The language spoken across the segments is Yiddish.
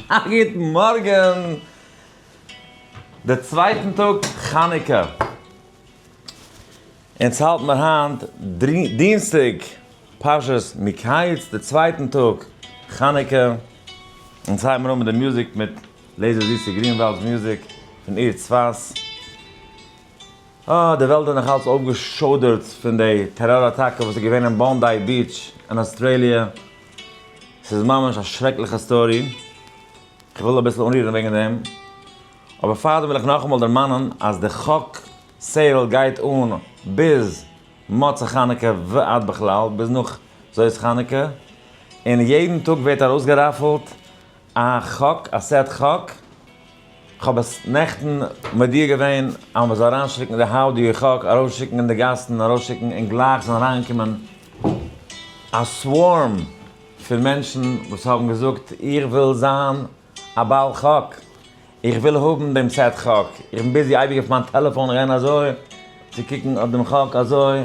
א גוט מארגן! די צווייטן טאג חנוכה. אונז האלט מיר היינט דינסטאג פרשת מקץ, די צווייטן טאג חנוכה. אונז הייבן מיר אן מיט די music מיט לעזער זיסי גרינוואלד'ס music פון עיר צפת. אה, די וועלט איז נאך אלץ אויפגעשוידערט פון די טעראר אטאקע וואס איז געווען אין באנדיי ביטש אין אוסטראליע. ס'איז ממש א שרעקליכע story. כ'וויל אביסל אנרירן וועגן דעם. אבער פארדעם וויל איך נאכאמאל דערמאנען אז די חק sale גייט אן ביז מוצאי חנוכה ועד בכלל, ביז נאך זאת חנוכה. און יעדן טאג ווערט ארויסגעראפעלט א חק, א set חק. כ'האב עס נעכטן מודיע געווען אז מ'זאל אריינשיקן די how do you חק, ארויסשיקן אין די גאסן, ארויסשיקן, און גלייך זענען אריינגעקומען א swarm פון מענטשן וואס האבן געזאגט איך וויל זיין א בעל חק, איך וויל האבן דעם set חק, איך בין busy אייביג אויף מיין טעלעפאן רען אזוי צו קוקן אויף דעם חק אזוי,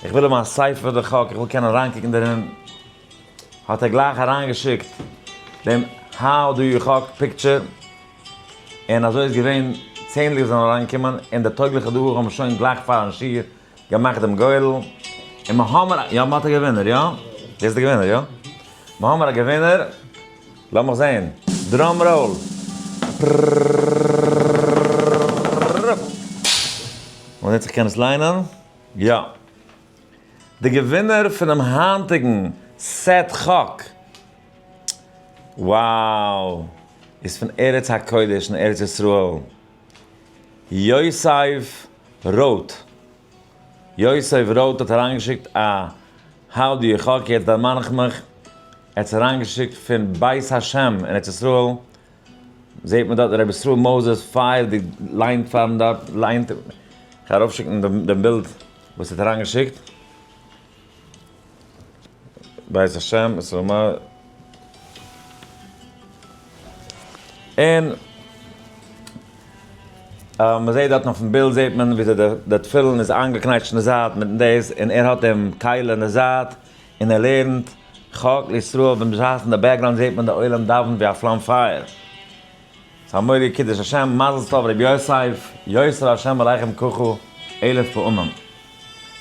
איך וויל האבן א ספר די חק, איך וויל קענען אריינקוקן דערין. האט ער גלייך אריינגעשיקט דעם how do you חק picture, און אזוי איז געווען, צענדליגע זענען אריינגעקומען, און די טויגליכע דא האבן שוין גלייך פארן שיעור געמאכט דעם גורל, און מ'האמער, יא מ'האט א געווינער, יא? דאס איז די געווינער, יא? מ'האמער א געווינער, לאמיך זעהן, drum roll. מ'זעט זיך קען עס ליינען? יא. די געווינער פונעם היינטיגן set חק, wow, איז פון ארץ הקודש אין ארץ ישראל, יוסף רוט. יוסף רוט האט אריינגעשיקט א how do you חק, יעצט דערמאן איך מיך, ער האט עס אריינגעשיקט פון בית השם אין ארץ ישראל, זעט מען דארט רבי ישראל מאזעס פייערדיג ליינט פארן דארט, ליינט, כ'גיי ארויפשיקן דעם בילד וואס ער האט אריינגעשיקט, בית השם, און מען זעט דארטן אויפן בילד זעט מען וויאזוי די תפילין איז איינגעקנייטשט אין די זייט מיטן דאס, און ער האט דעם כלי אין די זייט, און ער לערנט חק לישראל, ווען בשעת אין די background זעט מען די עולם דאווענט ווי א פלאם פייער. ס'איז א מורא'דיגע קידוש השם, מזל טוב רבי יוסף, יוסף השם עליכם ככה אלף פעמים.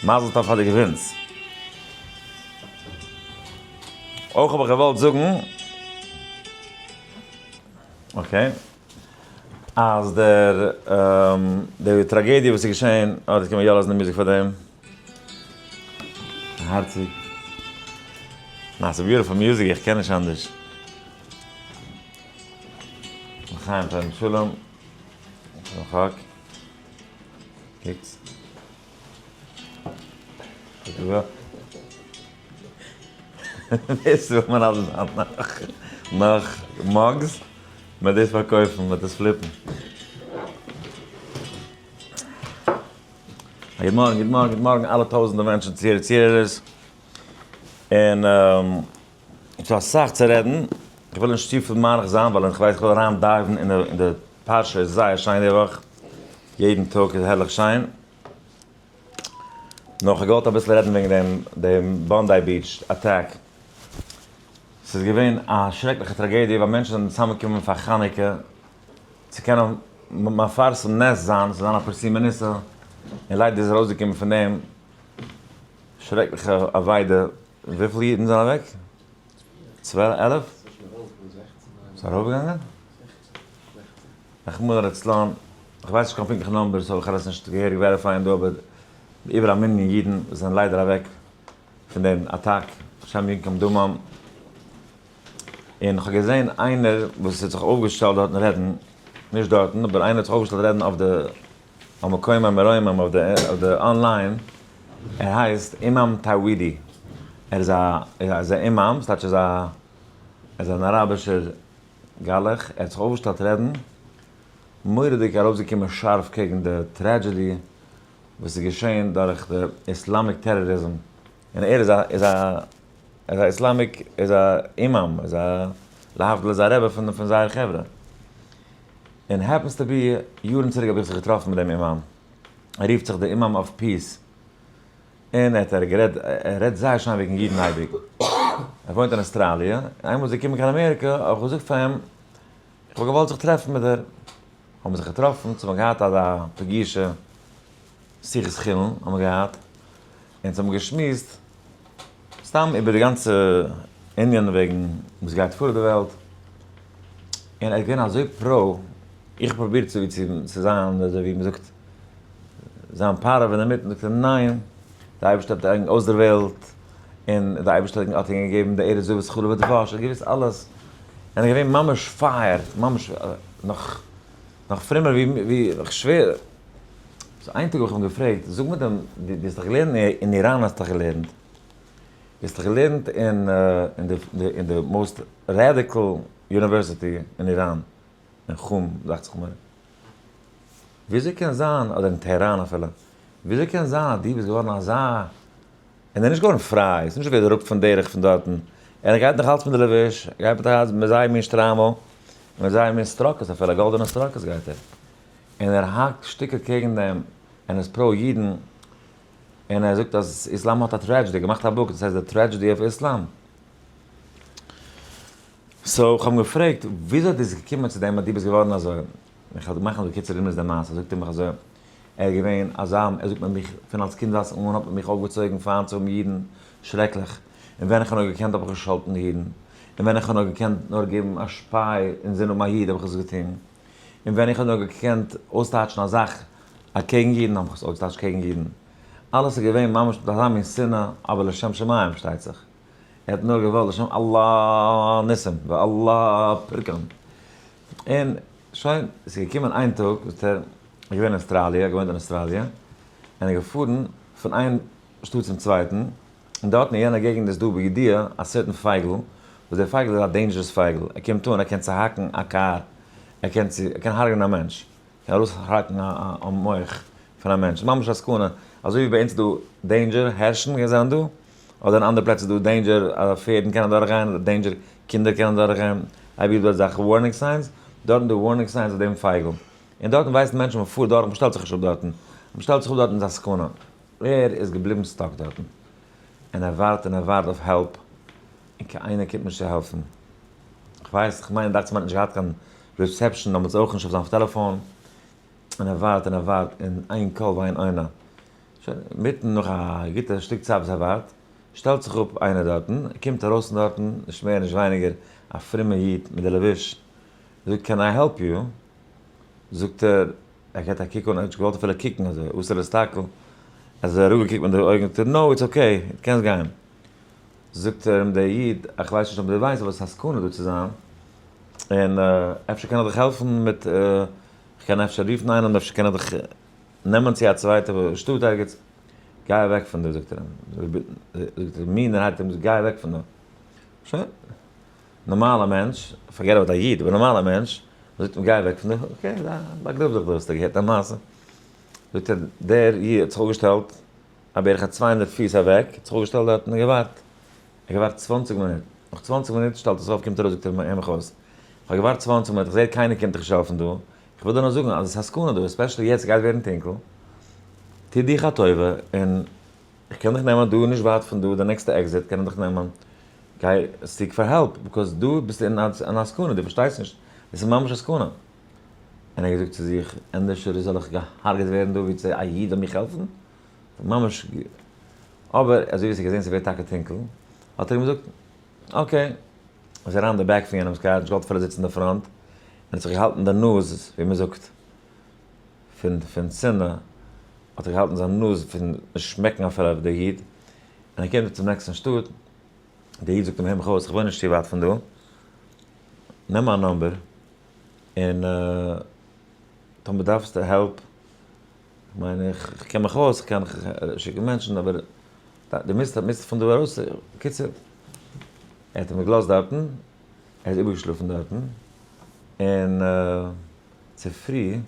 מזל טוב פאר די געווינס. אויך האב איך געוואלט זאגן, okay, אז דער די טראגעדיע וואס איז געשען, אה דאס קען מען יא לאזן די מוזיק פאר דעם. הארציג. ניין ס'איז beautiful music איך קען נישט אנדערש. לחיים פארן שלום. חק. קוקטס. דאס וויל מען אלס זיין נאך נאך mugs. מ'וועט דאס פארקויפן, מ'וועט עס flip ן. א גוט מארגן, גוט מארגן, גוט מארגן אלע טויזענטער מענטשן צוהערער צוהערערס, און ס'דא אסאך צו רעדן, איך וויל נישט צופיל מאריך זיין ווייל איך ווייס איך וויל אריין dive ן אין די פרשה איז זייער שיין די וואך, יעדן טאג איז הערליך שיין, נאר כ'האב געוואלט אביסל רעדן וועגן דעם דעם באנדיי ביטש attack, ס'איז געווען א שרעקליכע טראגעדיע ווייל מענטשן זענען צוזאמגעקומען פאר חנוכה צו קענען מפרסם נס זיין, ס'זאל זיין א פרסומי ניסא, און ליידער איז ארויסגעקומען פון דעם שרעקליכע אבידה, וויפיל אידן זענען אוועק? 12? 11? ס'איז ארויפגעגאנגען? רחמנא לצלן, איך ווייס נישט קיין פונקטליכע numbers so איך קען עס נישט געהעריג verify ען דא אבער איבער א מנין אידן וואס זענען ליידער אוועק פון דעם attack, השם ינקום דמם. און כ'האב געזען איינער וואס האט זיך אויפגעשטעלט דארטן רעדן, נישט דארטן, אבער איינער האט זיך אויפגעשטעלט רעדן אויף די המקום המרומם אויף די online, ער הייסט אימאם טאווידי, ער איז א ער איז א אימאם, ס'טייטש ער איז א ער איז אן אראבישער גלח, ער האט זיך אויפגעשטעלט רעדן, מורא'דיג ארויסגעקומען שארף קעגן די tragedy וואס איז געשען דורך די Islamic טעראריזם, און ער איז א איז א ער איז א Islamic ער איז א אימאם ער איז א להבדיל איז א רבי פון פון זייער חברה און happens to be יארן צוריק האב איך זיך געטראפן מיט דעם אימאם ער רופט זיך די imam of peace און ער האט ער גערעדט ער רעדט זייער שיין וועגן אידן אייביג ער וואוינט אין אוסטראליע איינמאל איז ער געקומען קיין אמעריקע האב איך געזאגט פאר אים. איך האב געוואלט זיך טרעפן מיט דיר. האבן מיר זיך געטראפן, צו מיר געהאט אזא פגישה, שיחת חולין האבן מיר געהאט, אונז האבן געשמועסט סתם איבער די גאנצע ענין וועגן וואס גייט פאר אין די וועלט, און ער איז געווען אזוי pro, איך האב פרובירט צו צו זיין אזוי ווי מ'זאגט זיין פארעווע אינדערמיטן, זאגט ער ניין, די אייבערשטער האט ענק אויסדערוועלט, און די אייבערשטער האט ענק געגעבן די ארץ זבת חלב ודבש, ער האט געוואוסט אלעס, און ער איז געווען ממש פייער, ממש נאך נאך פרומער ווי איך שווער. so איין טאג האב איך אים געפרעגט, זאג מיר דעם, דו האסט דאך געלערנט אין איראן האסט דאך געלערנט, דו האסט דאך געלערנט אין אין די most radical university אין איראן, אין חום דאכט זיך מיר, וויאזוי קען זיין, אדער אין טעהראן אפילו, וויאזוי קען זיין אז דו ביסט געווארן אזא, און ער איז נישט געווארן פריי, ס'איז נישט ווי ער איז אראפ פון דרך פון דארטן, ער גייט נאך אלץ מיט די לבוש, ער גייט מיט א מיט זייער מין שטריימל, מיט זייער מין סטראקעס אפילו, גאלדענע סטראקעס גייט ער. און ער האקט שטיקער קעגן דעם, און איז pro אידן, און ער זאגט אז איסלאם האט א tragedy, געמאכט א book דאס הייסט The Tragedy of Islam. so איך האב אים געפרעגט וויאזוי דו ביסט געקומען צו דעם אז דו ביסט געווארן אזוי, איך וועל מאכן בקיצור רמז די מעשה, זאגט ער מיך אזוי, ער איז געווען אזא, ער זאגט מען מיך פון אלס קינדווייז אן האט מען מיך אויפגעצויגן פיינט צו האבן אידן, שרעקליך, און ווען איך האב נאר געקענט האב איך געשאלטן די אידן, און ווען איך האב נאר געקענט נאר געבן א שפיי אינזין האבן א איד האב איך עס געטון. און ווען איך האב נאר געקענט אויסטייטשן א זאך אקעגן אידן האב איך עס אויסגעטייטשט קעגן אידן. אלעס איז געווען ממש מיט אזא מין שנאה, אבער לשם שמים פארשטייט זיך. ער האט נאר געוואלט לשם אללה ניסים ואללה פורקן. און שוין, עס איז געקומען איין טאג, זאגט ער, ער איז געווען אין אוסטראליע, ער האט געוואוינט אין אוסטראליע, און ער איז געפארן פון איין שטאט צום צווייטן, און דארטן אין יענע געגנט איז דא בידיעה א certain פייגל, וואס דער פייגל איז א dangerous פייגל, ער קומט אן ער קען צוהאקן א קאר, ער קען צו ער קען הרג'נען א מענטש, קען ארויסהאקן א מח פון א מענטש, ממש א סכנה, אזוי ווי ביי אונז איז דא danger, הערשן זענען דא, אדער אין אנדערע פלעצער איז דא danger אז פערדן קענען אדורך גיין, אדער danger קינדער קענען אדורך גיין, אייביג איז דא אזעלכע warning signs, דארטן איז דא warning signs אויף דעם פייגל, און דארטן ווייסן מענטשן מען פארט דורך מען שטעלט זיך נישט אפ דארטן, מען שטעלט זיך אפ דארטן איז א סכנה. ער איז געבליבן stuck דארטן, און ער ווארט און ער ווארט אויף help, און קיין איינער קומט נישט צו העלפן. כ'ווייס, כ'מיין דאכט זיך מ'האט נישט געהאט קיין reception דעמאלטס אויך נישט אויף זיין טעלעפאן, און ער ווארט און ער ווארט, און אין קול ואין עונה. שוין, אינמיטן נאך א גוטע שטיק צייט וואס ער ווארט, שטעלט זיך אפ איינער דארטן, ער קומט ארויס פון דארטן, נישט מער נישט ווייניגער, א פרומע איד מיט די לבוש, זאגט can I help you? זאגט ער, ער געט א קוק אן, ער האט נישט געוואלט אפילו קוקן אזוי, אסור להסתכל, ער האט אזוי אראפגעקוקט מיט די אויגן, זאגט ער, no, it's okay, דו קענסט גיין. זאגט אים דער איד, איך ווייס נישט אויב דו ווייסט, אבער עס איז א סכנה דא צו זיין, און אפשר קען איך דיך העלפן מיט, איך קען אפשר רופן איינעם, אפשר קען איך דיך נעמען צו א צווייטע שטאט ערגעץ, גיי אוועק פון דא, זאגט ער אים, זאגט ער, מין ער הייבט אים, גיי אוועק פון דא. שוין. נארמאלע מענטש, forget about א איד, אבער נארמאלע מענטש, זאגט אים גיי אוועק פון דא, okay, באגראב דיך דא, האסטו געהערט א מעשה? זאגט ער, דער איד האט זיך אפגעשטעלט א בערך א 200 פיס אוועק, האט זיך אפגעשטעלט דארט און געווארט, ער האט געווארט 20 מינוט, נאך 20 מינוט שטעלט ער זיך אויף קומט ארויס זאגט ער הער מיך אויס, איך האב געווארט 20 מינוט, איך זעה קיינער קומט דיך נישט העלפן דא, איך וויל דיר נאר זאגן אז עס איז א סכנה דא, especially יעצט גייט ווערן טונקל, טו דיך א טובה און איך קען דיך נעמען דא נישט ווייט פון דא, די נעקסטע exit קען איך דיך נעמען, גיי seek פאר help, because דא ביסטו אין א סכנה, דו פארשטייסט נישט, עס איז ממש א סכנה. און ער האט געזאגט צו זיך, ענדערשער זאל איך געהארגעט ווערן דא ווי צו א איד זאל מיך העלפן, ממש, אבער אזוי ווי עס האט געזען ס'ווערט טאקע טונקל, האט ער אים געזאגט, okay, איז אריין אין די back פון יענעמ'ס קאר, נישט געוואלט אפילו זיצן אין די front, און האט זיך געהאלטן די נאז, ווי מ'זאגט, פון פון שנאה האט ער געהאלטן זיין נאז פון שמעקן אפילו אויף די איד, און ער קומט צום נעקסטן שטאט, די איד זאגט אים הער מיך אויס איך וואוין נישט צו ווייט פון דא, נעם מיין number, און טאמער דארפסטו help, כ'מיין איך קען מיך אויס, איך קען שיקן מענטשן, אבער דו מוזט מוזט פון דא ארויס, קיצור, ער האט אים געלאזט דארטן, ער איז איבערגעשלאפן דארטן, און צופרי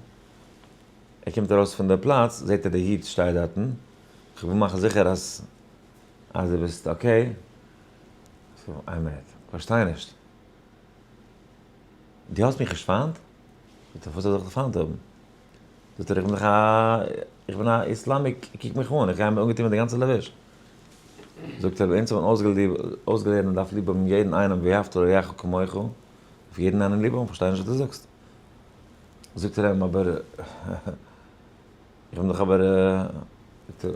ער קומט ארויס פון די פלאץ זעט ער די איד שטייט דארטן, איך וויל מאכן זיכער אז אז דו ביסט okay, so איין מינוט, איך פארשטיי נישט, דו האסט מיך נישט פיינט? זאגט ער פארוואס זאל איך דיך פיינט האבן? זאגט ער איך בין דאך א איך בין א Islamic קוק מיך אן איך גיי מיר אנגעטון מיט די גאנצע לבוש, זאגט ער אונז האבן אויסגעלערנט מען דארף ליב האבן יעדן איינעם ואהבת לרעך כמוך. דארף יעדן איינעם ליב האבן, כ'פארשטיי נישט וואס דו זאגסט. זאגט ער אים, אבער איך בין דאך אבער, זאגט ער,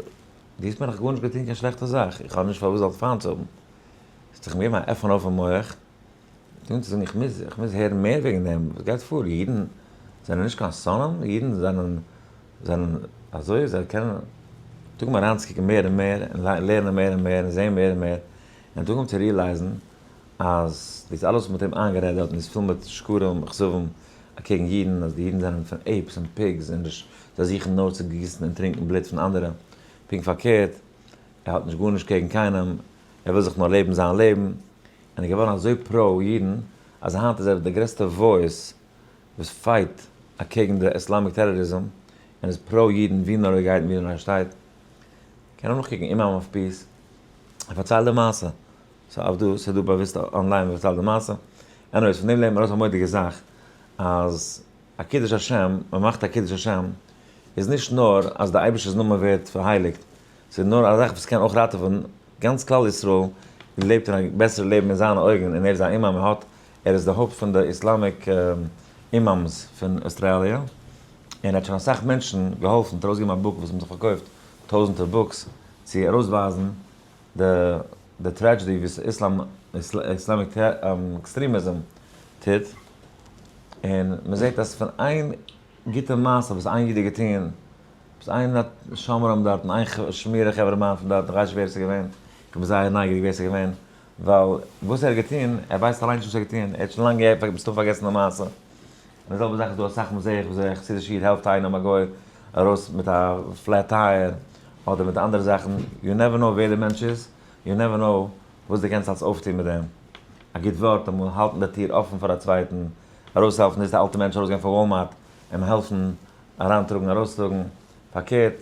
דו האסט מיר נאך גארנישט געטון קיין שלעכטע זאך, איך האב נישט פארוואס זאל פיינט האבן. האט זיך אים געגעבן א עפען אויף אין מח, און צו זאגן איך מוז, איך מוז הערן מער וועגן דעם, וואס גייט פאר, אידן זענען נישט קיין שונאים, אידן זענען, זענען אזוי, זיי קענען, האט אנגעהויבן אריינצוקוקן מער און מער, און לערנען מער און מער, און זען מער און מער, און האט אנגעהויבן צו realize ן אז דאס אלעס וואס מ'האט אים איינגערעדט דארטן איז פול מיט שקרים וכזבים אקעגן אידן, אז די אידן זענען פון apes און pigs און זיי זוכן נאר צו גיסן און טרינקען בלוט פון אנדערע, פונקט פארקערט, ער האט נישט גארנישט קעגן קיינעם, ער וויל זיך נאר לעבן זיין לעבן, און איז געווארן אזוי pro אידן, אז היינט איז ער די גרעסטע voice וואס fight אקעגן די Islamic terrorism, און איז pro אידן ווי נאר ער גייט און ווי נאר ער שטייט. קען מען נאכקוקן Imam of Peace, ער פארציילט די מעשה, ס'איז אויף דא, ס'איז דא באוויסט online ווי ער פארציילט די מעשה. Anyways, פון דעם לערנט מען ארויס א מורא'דיגע זאך, אז א קידוש השם, מען מאכט א קידוש השם, איז נישט נאר אז די אייבערשטער'ס נאמען ווערט פארהייליגט, ס'איז נאר א זאך וואס קען אויך ראטעווען גאנץ כלל ישראל לעבט אין א בעסערע לעבן אין זיינע אויגן און ער איז א אימאם ער האט ער איז די הויפט פון די Islamic imams פון אוסטראליע און ער האט שוין אסאך מענטשן געהאלפן האט ארויסגעגעבן א book וואס האבן זיך פארקויפט טויזענטער books צו ארויסווייזן די די tragedy וואס איסלאם Islamic extremism טוט און מען זעט אז פון איין גוטע מעשה וואס איין איד האט געטון עפעס איין שומרים דארטן, איין שמירה חברה מאן פון דארטן, כ'ווייס נישט ווער עס איז געווען, כ'בין זייער נייגעריג ווער עס איז געווען, ווייל וואס ער האט געטון, ער ווייסט אליין נישט וואס ער האט געטון, ער האט שוין לאנג מסתם פארגעסן די מעשה. און די זעלבע זאך איז דא אסאך מאל זעה איך וויאזוי א חסידישע איד העלפט איינעם א גוי ארויס מיט א flat tire, אדער מיט אנדערע זאכן, you never know ווער די מענטש איז, you never know וואס דו קענסט אלס אויפטון מיט דעם. א גוט ווארט, אמאל האלטן די טיר אפן פאר א צווייטן, ארויסהעלפן נישט די אלטע מענטש ארויסגיין פון וואלמארט, אים העלפן אריינטראגן ארויסטראגן, פארקערט,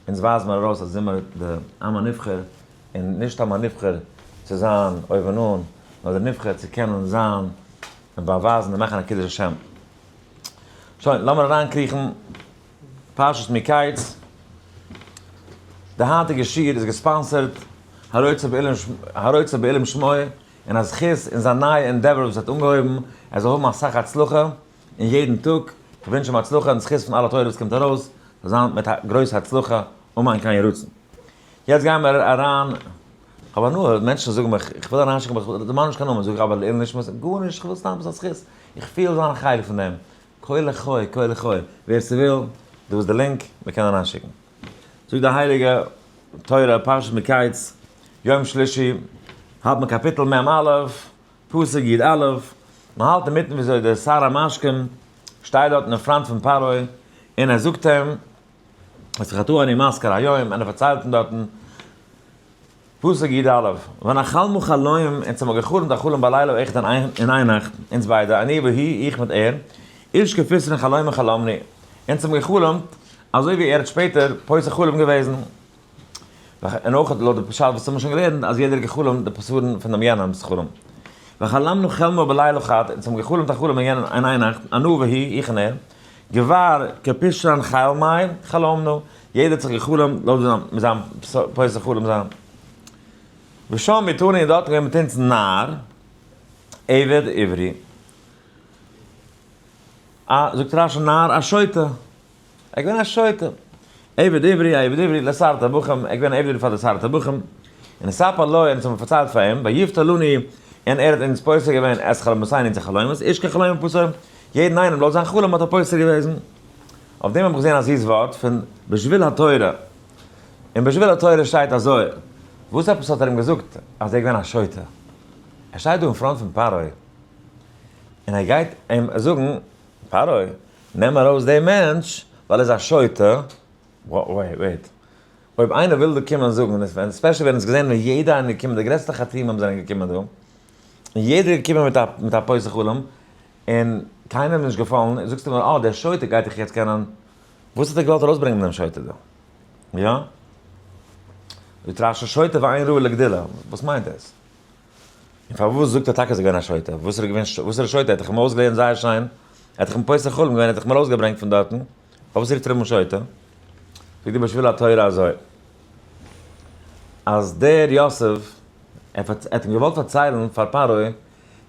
אונז ווייז מיר ארויס אז זעמער די עם הנבחר, און נישט עם הנבחר צו זיין אויבן אן, נאר די נבחר צו קענען זיין און באווייזן און מאכן א קידוש השם. שוין, לאמיר אריינקריכן פרשת מקץ. די היינטיגע שיעור איז גע sponsor ט הרוצה בעילום שמו, און א זכות אין זיין נייע endeavor וואס ער האט אנגעהויבן, ער זאל האבן אסאך הצלחה. און יעדן טאג, איך וואונטש אים הצלחה און זכות פון אלע תורה וואס קומט ארויס, זאל זיין מיט א גרויס הצלחה, אמן כן יהי רצון. יעצט גייען מיר אריין, כ'האב הנאה, מענטשן זאגן מיך, איך וויל אריינשיקן אבער איך דערמאן נישט קיין נאמען, זאג איך אבער לעילוי נשמת, גארנישט, איך וויל סתם עפעס א זכות, איך פיל זיין א חלק פון דעם, כה לחי, כה לחי, ווער ס'וויל, דא איז די link, מ'קען אריינשיקן. זאגט די הייליגע תורה, פרשת מקץ, יום שלישי, האלט מען קאפיטל מ א, פסוק י א, מען האלט אינמיטן וויאזוי דער שר המשקים שטייט דארטן אין front פון פרעה און ער זאגט אים, את חטאי אני מזכיר היום, און ער פארציילט אים דארטן, פסוק י א, ונחלמה חלום, אונז האבן געחלומט א חלום בלילה אחד אין איין נאכט, אונז ביידע, אני והוא, איך מיט ער, איש כפתרון חלומו חלמנו, אונז האבן געחלומט אזוי ווי ער האט שפעטער פותר חלום געוועזן. און אויך לויט די פשט וואס האבן שוין געלערנט אז יעדער האט געחלומט די פתרון פון דעם יענעמ'ס חלום. וחלמנו חלמה בלילה חד, אונז האבן געחלומט א חלום אין יענעם אין איין נאכט, אנא והוא, איך און ער, גבר כפתרון חלמי חלמנו, יעדער האט זיך געחלומט לויט ווי זיין פותר חלום זיין. ושם אתנו און דארט געווען מיט אונז נער, עבד עברי. א, זאגט רש י נער א שוטה. ער איז געווען א שוטה. עבד עברי, א עבד עברי, לשר הטבחים, ער איז געווען א עבד עברי פאר די שר הטבחים. ונספר לו, און אונז האבן פארציילט פאר אים, ויפתר לנו, און ער האט אונז פותר געווען את חלומותינו אונזער חלומות, איש כחלומו פתר, יעדן איינעם לויט זיין חלום האט ער פותר געוועזן. אויף דעם האב איך געזען א זיס ווארט פון בשביל התורה. אין בשביל התורה שטייט אזוי, וואס עפעס האט ער אים געזאגט אז ער איז געווען א שוטה? ער שטייט דא אין front פון פרעה, און ער גייט אים זאגן, פרעה, נעם ארויס דעם מענטש ווייל ער איז א שוטה, wait wait, אויב איינער וויל דא קומען זאגן, especially ווען אונז געזען ווען יעדער איינער געקומען, די גרעסטע חתימים זענען געקומען דא, און יעדער איז געקומען מיט א מיט א פותר חלום, און קיינעם איז נישט געפאלן, זאגסטו מיר אה דער שוטה גייט דיך יעצט קענען, וואס האט ער געוואלט ארויסברענגען מיט דעם שוטה דא? יא? זאגט רש י שוטה ואין ראוי לגדולה, וואס מיינט דאס? און פארוואס זאגט ער טאקע אז ער איז געווען א שוטה? וואס איז ער געווען וואס איז ער שוטה? ער האט דאך אים אויסגעלערנט זייער שיין, ער האט דאך אים פותר חלום געווען, ער האט דאך אים ארויסגעברענגט פון דארטן, פארוואס רופט ער אים אן שוטה? זאגט די בשביל התורה אזוי, אז דער יוסף, ער האט אים געוואלט פארציילן פאר פרעה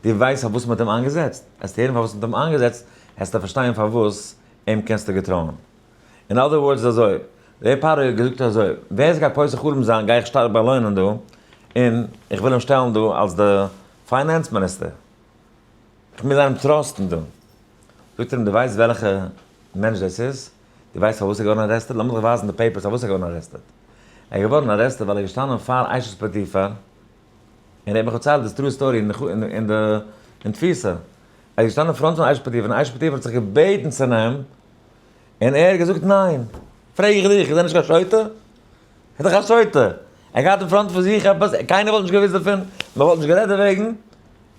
דו ווייסט פארוואס מ'האט אים איינגעזעצט? העסטו הערן פארוואס מ'האט אים איינגעזעצט, העסטו פארשטיין פארוואס אים קענסטו געטרויען. אין other words איז אזוי, דער פרעה האט געזאגט אזוי, ווער עס גייט פותר חלום זיין גיי איך שטארק באלוינען דא, און איך וויל אים שטעלן דא אלס די finance minister. איך מוז איינעם trust ן דא. זאגט ער אים, דו ווייסט וועלכע מענטש דאס איז? דו ווייסט פארוואס ער איז געווארן arrested? לאמיר דיך ווייזן די papers פארוואס ער איז געווארן arrested. ער איז געווארן arrested ווייל ער איז געשטאנען פאר אשת פוטיפר, און ער האט מיך פארציילט די true story אין די אין תפיסה. ער איז געשטאנען אין front פון אשת פוטיפר, און אשת פוטיפר האט זיך געבעטן צו אים, און ער האט געזאגט ניין. פרעג איך דיך, איז ער נישט קיין שוטה? ער איז דאך א שוטה. ער האט געהאט אין front פון זיך עפעס, קיינער וואלט נישט געוואוסט דערפון, מען וואלט נישט גערעדט דערוועגן.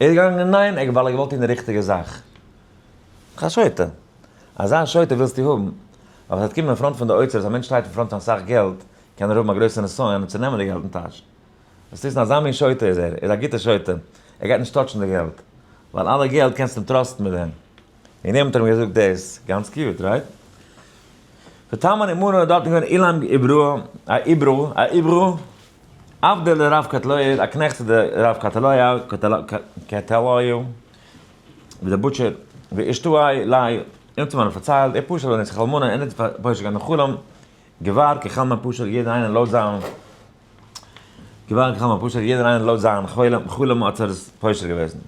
ער איז געגאנגען ניין, ער ווייל ער האט געוואלט טון די ריכטיגע זאך. א שוטה. אזא שוטה ווילסטו האבן? אבער עס וועט קומען אין front פון די אוצרות, א מענטש שטייט אין front פון אסאך געלט, קען ער האבן א גרויסע נסיון צו נעמען די געלט אין טאש. וועסט וויסן אזא מין שוטה איז ער, ער איז א גוטער שוטה, ער גייט נישט touch ן די געלט, ווייל אלע געלט קענסטו אים trust ן מיט דעם. וועגן דעם האט ער אים געזאגט דאס, גאנץ cute, right? ותמן עמנו איז דארטן געווען אילן איברא, א איברא, א איברא, עבדא לרב קטלא, א קנעכט צו די רב קטלא, קטלא, ווי דער butcher, ואשתעי ליה, און האט אים פארציילט, ער פשוט האט זיך אלמנה, און ער האט פשוט געהאט א חלום, געוואר כחלמא פשוט יעדער איינער לויט זיין, געוואר כחלמא פשוט יעדער איינער לויט זיין חלום, חלום האט ער עס פותר געוועזן.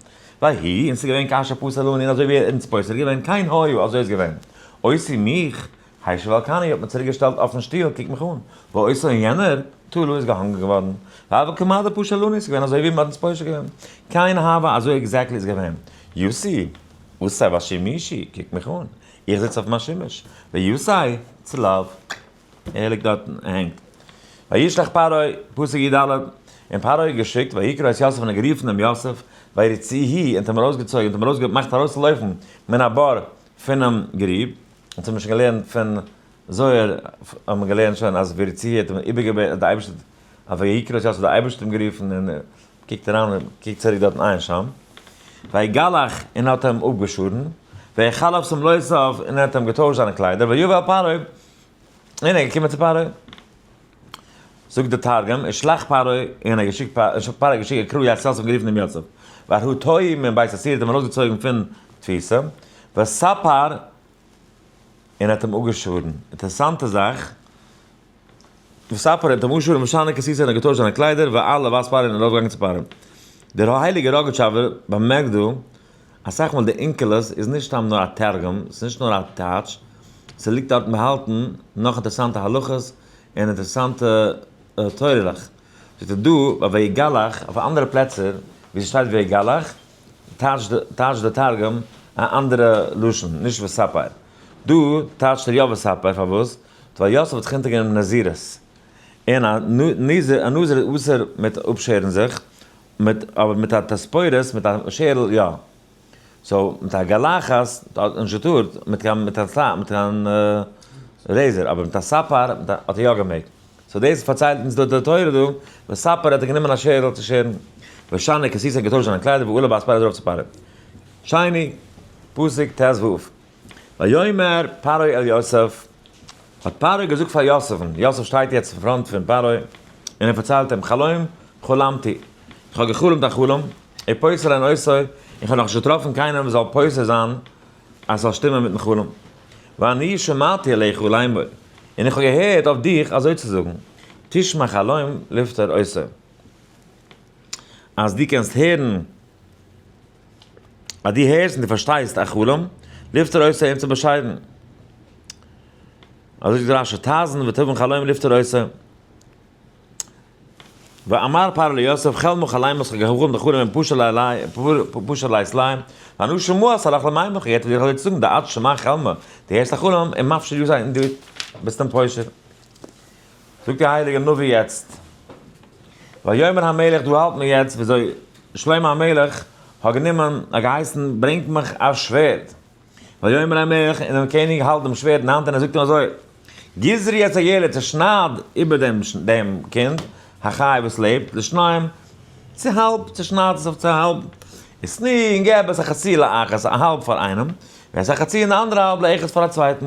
ויהי, און ס'איז געווען כאשר פסר לנו, און אזוי ווי ער האט אונז פותר געווען, כן היה, אזוי איז געווען. אותי מיך, השיב על כני האט מען צוריק געשטעלט אויפן שטוהל, קוק מיך אן, ואותו און יענער, תלה איז געהאנגען געווארן, והוה כמה דפשר לנו, ס'איז געווען אזוי ווי מ'האט אונז פותר געווען, כן הוה, אזוי exactly איז געווען, יוסי, אותי ואשימשי, קוק מיך אן, איך זיץ אויף מיין שימוש, ויוסי, צלב, ער ליגט דארטן, ער הענגט. וישלח פרעה, פסוק י ד, און פרעה האט געשיקט, ויקרא את יוסף און ער האט גערופן דעם יוסף, ויריצוהו, און האט אים ארויסגעצויגן, האט אים ארויסגעמאכט ארויסצולויפן מן הבור פונעם גריב, אונז האבן שוין געלערנט פון זוהר האבן מיר געלערנט שוין אז ויריצוהו האט אים איבערגעבעטן די אייבערשטער אז ויקרא את יוסף די אייבערשטער האט אים גערופן און קוקט אריין און קוקט צוריק דארטן עיין שם ויגלח און האט אים אפגעשארן ויחלף שמלותיו און ער האט אים געטוישט זיינע קליידער ויבא אל פרעה און ער איז געקומען צו פרעה. זאגט די תרגום, ושלח פרעה, און ער האט געשיקט פרעה האט געשיקט יקרא את יוסף און גערופן דעם יוסף, וירהטהו מן בית האסור האט אים ארויסגעצויגן פון תפיסה, וספר, און האט אים אפגעשארן. אינטערעסאנטע זאך, וספר האט אים אפגעשארן ושנה כסותו און האט געטוישט זיינע קליידער, ועלה בת פרעה און ארויפגעגאנגען צו פרעה. דער הייליגער ראגאטשאווער באמערקט דא, אסאך מאל די אונקלוס איז נישט סתם נאר א תרגום, ס'איז נישט נאר א טייטש, ס'ליגט דארטן באהאלטן נאך אינטערעסאנטע הלכות און אינטערעסאנטע תורה'לעך. זאגט ער דא ביי ויגלח, אויף אנדערע פלעצער ווי ס'שטייט ויגלח, טייטשט די תרגום א אנדערע לשון, נישט וספר. דא טייטשט ער יא וספר, פארוואס? ווייל יוסף האט זיך אונטערגענומען נזירות, און א נזיר איז אסור מיט אפשערן זיך, מיט אבער מיט א תספורת מיט א שערל יא. so מיט א גלחת האט נישט געטארט מיט קיין מיט א מיט קיין razor אבער מיט א ספר האט ער יא געמעגט. so דאס פארציילט אונז דא די תורה דא, וספר האט ער גענומען א שערל צו שערן, ושנה כסותו האט געטוישט זיינע קליידער ועלה בת פרעה איז ארויף צו פרעה. שני, פסוק ט ו. ויאמר פרעה אל יוסף, האט פרעה געזאגט פאר יוסף'ן, יוסף שטייט יעצט אין front פון פרעה, און ער פארציילט אים, חלום חלמתי, איך האב גע'חלומ'ט א חלום, ופותר אין אותו, איך האב נאכנישט געטראפן קיינעם וואס זאל פותר זיין אז ס'זאל שטימען מיט'ן חלום. ואני שמעתי עליך לאמור, און איך האב געהערט אויף דיך אזוי צו זאגן, תשמע חלום לפתור אותו, אז דו קענסט הערן, אז דו הערסט און דו פארשטייסט א חלום, לפתור אותו אים צו באשיידן. אזוי זאגט רשי, תאזין ותבין חלום לפתור אותו. ואמר פרעה ליוסף חלמא חלמות כ'האב געחלומט די חלום און פשר לי סליים, ואנא שמוע סלח למימך, כ'האב געהערט ווי דיר אזוי צו זאגן, דאת שמע חלמא, דו הערסט א חלום און מפשיר יוסי און דו ביסט אים פושר. זאגט דער הייליגער נביא יעצט, ויאמר המלך, דא האלט מען יעצט וויאזוי שלמה המלך האט גענומען, האט געהייסן ברענגט מיך א שווערד, ויאמר המלך, און דער קעניג האלט דעם שווערד אין האנט און ער זאגט אים אזוי, גזרי את הילד, צעשנייד איבער דעם דעם קינד, החי וואס לעבט, לשניים, צו האלב, צעשנייד עס אויף צו האלב, ותני, און געב את החצי לאחת, א האלב פאר איינעם, ואת החצי און די אנדערע האלב לאחת פאר א צווייטן.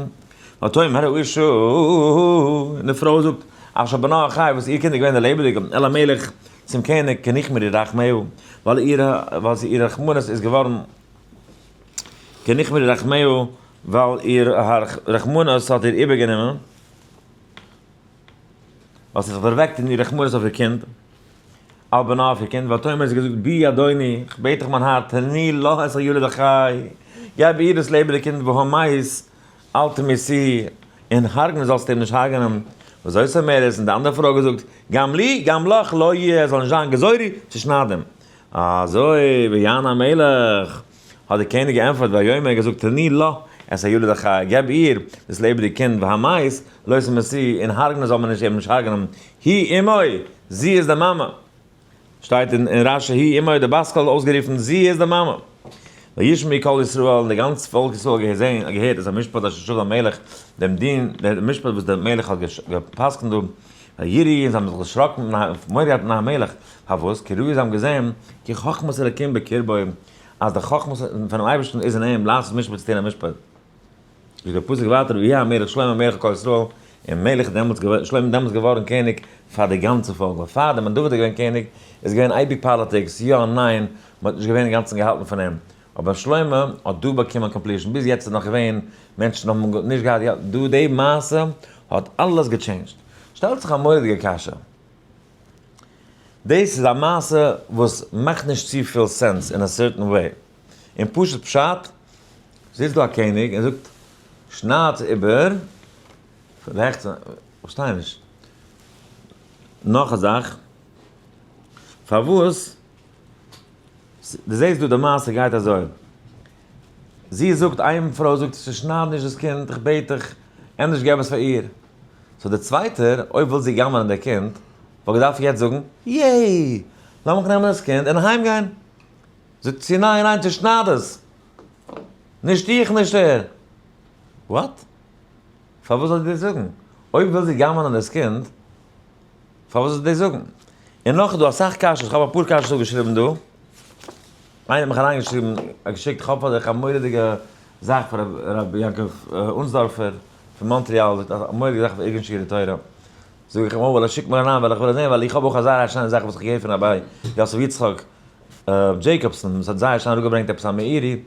ותאמר האשה, און די פרוי זאגט, אשר בנה החי, וואס איר קינד איז געווען דער לעבעדיגער, אל המלך. צום קעניג, כי נכמרו רחמיה, ווייל איר ווייל איר רחמנות איז געווארן, כי נכמרו רחמיה, ווייל איר רחמנות האט איר איבערגענומען, ווייל ס'האט זיך דערוועקט אין איר רחמנות אויף איר קינד, על בנה אויף איר קינד, ותאמר זי האט געזאגט, בי אדוני, כ'בעט דיך מיין האר, תני לה את הילד החי, געב איר דאס לעבעדיגע קינד, והמת אל תמיתהו, און הרג'נען זאלסטו אים נישט הרג'נען. וזאת אומרת, און די אנדערע פרוי האט געזאגט, גם לי גם לך לא יהיה, עס זאל נישט זיין גזורי צו שניידען. אזוי, ויען המלך, האט דער קעניג געענטפערט, ויאמר, ער האט געזאגט, תני לה את הילד החי, געב איר דאס לעבעדיגע קינד, והמת לא תמיתהו, און הרג'נען זאל מען נישט אים נישט הרג'נען, היא אמו, זי איז די מאמע. שטייט אין רשי היא אמו, די בת קול האט אויסגערופן, זי איז די מאמע. וישמעו כל ישראל, און די גאנצע פאלק ישראל האט געזען, האט געהערט את המשפט אשר שפט המלך, דעם דין, דעם משפט וואס דער מלך האט גע'פסק'נט דא, ויראו, און זיי האבן זיך דערשראקן און מורא געהאט פון המלך, פארוואס? כי ראו, זיי האבן געזען, כי חכמת אלקים בקרבו, אז די חכמה פונעם אייבערשטן איז אין אים, לעשות משפט צו טון א משפט. זאגט דער פסוק ווייטער ויהי המלך שלמה מלך על כל ישראל, און מלך איז דעמאלטס געווארן, שלמה איז דעמאלטס געווארן קעניג פאר די גאנצע פאלק, ווייל פאר דעם ווען דוד איז געווען קעניג איז געווען אייביג politics, יא ניין, מען האט נישט געווען אינגאנצן געהאלטן פון אים, אבער שלמה האט דא באקומען completion, ביז יעצט איז נאך געווען מענטשן האבן נישט געהאט, יא דא די מעשה האט אלעס גע change ט, שטעלט זיך א מורא'דיגע קשיא, דאס איז א מעשה וואס מאכט נישט צופיל sense אין א certain way, אין פשוט פשט זיצט דא א קעניג און זאגט שניידט איבער רעכטס, איך פארשטיי נישט. נאך א זאך, פארוואס, דו זעסט דא די מעשה גייט אזוי, זי זאגט, איין פרוי זאגט שנייד נישט דאס קינד, איך בעט דיך, ענדערש געב עס פאר איר. so דער צווייטער, אויב וויל זי גנב'נען די קינד, וואלט געדארפט יעצט זאגן, yay! לאמיך נעמען דאס קינד און אהיים גיין. זאגט זי, ניין ניין, צושנייד עס! נישט איך נישט ער! What? פארוואס זאל זי דאס זאגן? אויב וויל זי גנב'נען דאס קינד, פארוואס זאל זי דאס זאגן? און נאך איז דא אסאך קשיות, איך האב אפאר קשיות אפגעשריבן דא, איינער האט מיך אריינגעשריבן, געשיקט, איך האב פאר דיך א מורא'דיגע זאך פון ר' יעקב אונסדארפער פון מאנטריאל, זאגט א מורא'דיגע זאך אויף ארגון שיעורי תורה, זאג איך אים, אוי, ווייל ער שיקט מיר אריין ווייל איך וויל עס זען, ווייל איך האב אויך א זייער א שיינע זאך וואס איך געהערט פון רבי יוסף יצחק דזשעיקאבסאן וואס האט זייער שיין אראפגעברענגט עפעס א מאירי,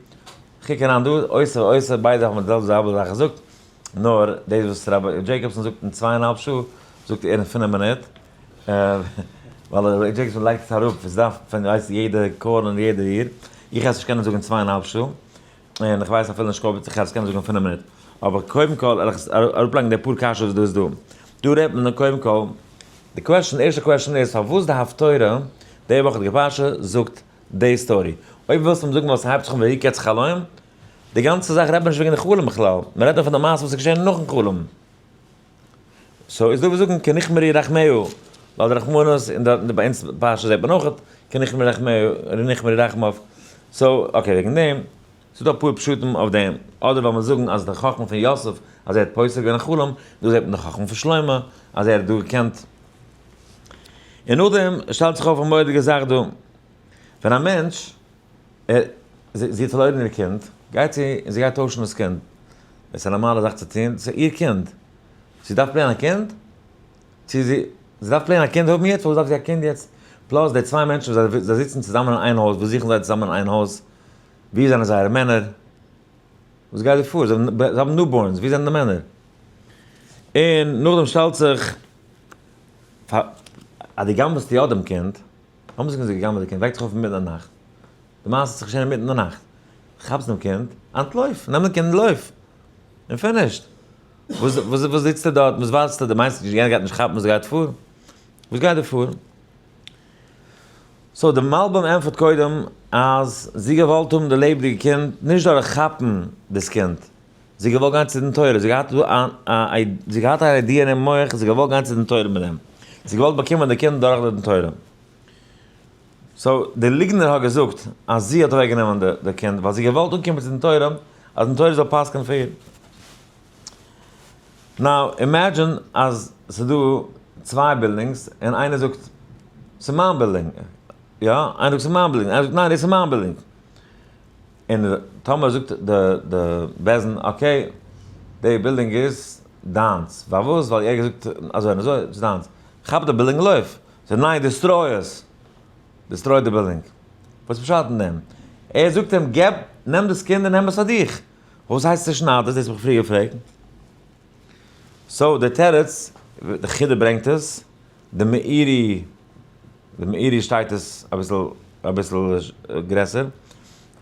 כ'קוק אריין דא, עושה ועושה, ביידע האבן די זעלבע זאך געזאגט, נאר דאס וואס רבי דזשעיקאבסאן זאגט אין צוויי און א האלב שעה, זאגט ער אין פינף מינוט, ווייל רבי דזשעיקאבסאן לייגט עס אראפ ווי ס'דארף, פון ווייסט יעדע corner און יעדע ריר, איך גיי עס נישט קענען זאגן אין צוויי און א האלב שעה, און איך ווייס אפילו נישט אויב איך גיי עס קענען זאגן אין פינף מינוט, אבער קודם כל וועל איך אראפלייגן די פאר קשיות וואס דא איז דא. דא רעדט מען קודם כל, די question, די ערשטע question איז פארוואס די הפטורה, די וואכעדיגע פרשה, זאגט די story. אויב ווילסטו אים זאגן ווייל ס'הייבט זיך אן ויהי קץ חלום, די גאנצע זאך רעדט מען נישט וועגן די חלום בכלל, מען רעדט נאר פון די מעשה וואס איז געשען נאכן חלום. so איז דא וואס זאגן כי נכמרו רחמיה, ווייל די רחמנות, און דארט ביי אונז פרשה זעט מען אויך כי נכמרו רחמיה, נכמרו רחמיו, so okay וועגן דעם, ס'איז דא אפאר פשטים אויף דעם, אדער ווייל מיר זאגן אז די חכמה פון יוסף אז ער האט פותר געווען א חלום, דא זעט מען די חכמה פון שלמה אז ער האט דא געקענט. און נאכדעם שטעלט זיך אויף א מורא'דיגע זאך דא, ווען א מענטש, ער, זי האט פארלוירן איר קינד, גייט זי און זי גייט טוישן דאס קינד, עס איז א נארמאלע זאך צו טון, ס'איז איר קינד, זי דארף plain א קינד? צו זי, זי דארף plain א קינד האבן יעצט? פארוואס דארף זי א קינד יעצט? plus די צוויי מענטשן וואס זיי זיצן צוזאמען אין איין הויז, וואס זוכן זיי צוזאמען אין איין הויז? ווי זענען זייערע מענער? וואס גייט דא פאר? זיי האבן newborns, ווי זענען די מענער? און נאכדעם שטעלט זיך פאר אז דו גנב'סט יא דעם קינד, לאמיר זאגן זי האט געגנב'עט די קינד, וועקט זיך אויף אינמיטן די נאכט, די מעשה האט זיך געשען אינמיטן די נאכט, כאפסט דעם קינד, אנטלויף, נעם דעם קינד און לויף, און finished. וואס וואס זיצסטו דארט, וואס ווארטסטו, דו מיינסט יענער גייט נישט כאפן וואס גייט פאר? וואס גייט דא פאר? so די מלבים ענטפערט קודם אז זי געוואלט האבן די לעבעדיגע קינד נישט דורך כאפן דאס קינד, זי געוואלט גיין צו דין תורה, זי געהאט א זי געהאט א idea אינעם מח, זי געוואלט גיין צו דין תורה מיט דעם, זי געוואלט באקומען די קינד דורך די דין תורה. so די ליגנער האט געזאגט אז זי האט אוועק גענומען די קינד ווייל זי געוואלט אנקומען צו דין תורה אז דין תורה זאל פסק'ענען פאר איר. now imagine אז ס'איז דא צוויי buildings און איינער זאגט ס'איז מיין בילדינג, יא, איינער זאגט ס'איז מיין בילדינג, איינער זאגט ניין דאס איז מיין בילדינג, און טאמער זאגט די די בית דין okay די בילדינג איז דיינס, פארוואס? ווייל ער האט געזאגט אזוי און אזוי, ס'איז דיינס, כאפ די בילדינג און לויף, זאגט ניין destroy עס. Destroy the building. וואס איז פשט אין דעם? ער זאגט אים, געב, נעם דאס קינד און נעם עס פאר דיך. וואס הייסט צעשנייד עס? דאס האב איך פריער געפרעגט. So דער תירוץ, די חידא ברענגט עס, די מאירי, די מאירי שטייט עס אביסל, אביסל גרעסער.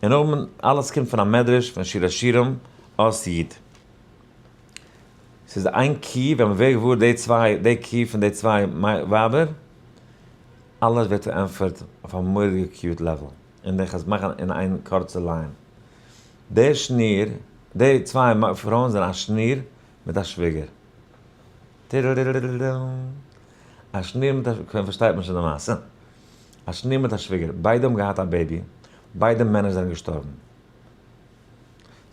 און נאכדעם אלעס קומט פון א מדרש פון שיר השירים, אות י'. ס'איז איין key, ווען מ'ווערט געוואר די צוויי, די key פון די צוויי ווייבער, אלעס ווערט פארענטפערט אויף א מורא'דיגע cute level. און איך עס מאכן אין איין קורצע line. די שניר, די צוויי פרויען זענען א שניר מיט א שוויגער. א שניר מיט א, פארשטייט מען שוין די מעשה. א שניר מיט א שוויגער, ביידע האבן געהאט א baby, ביידע מענער זענען געשטארבן.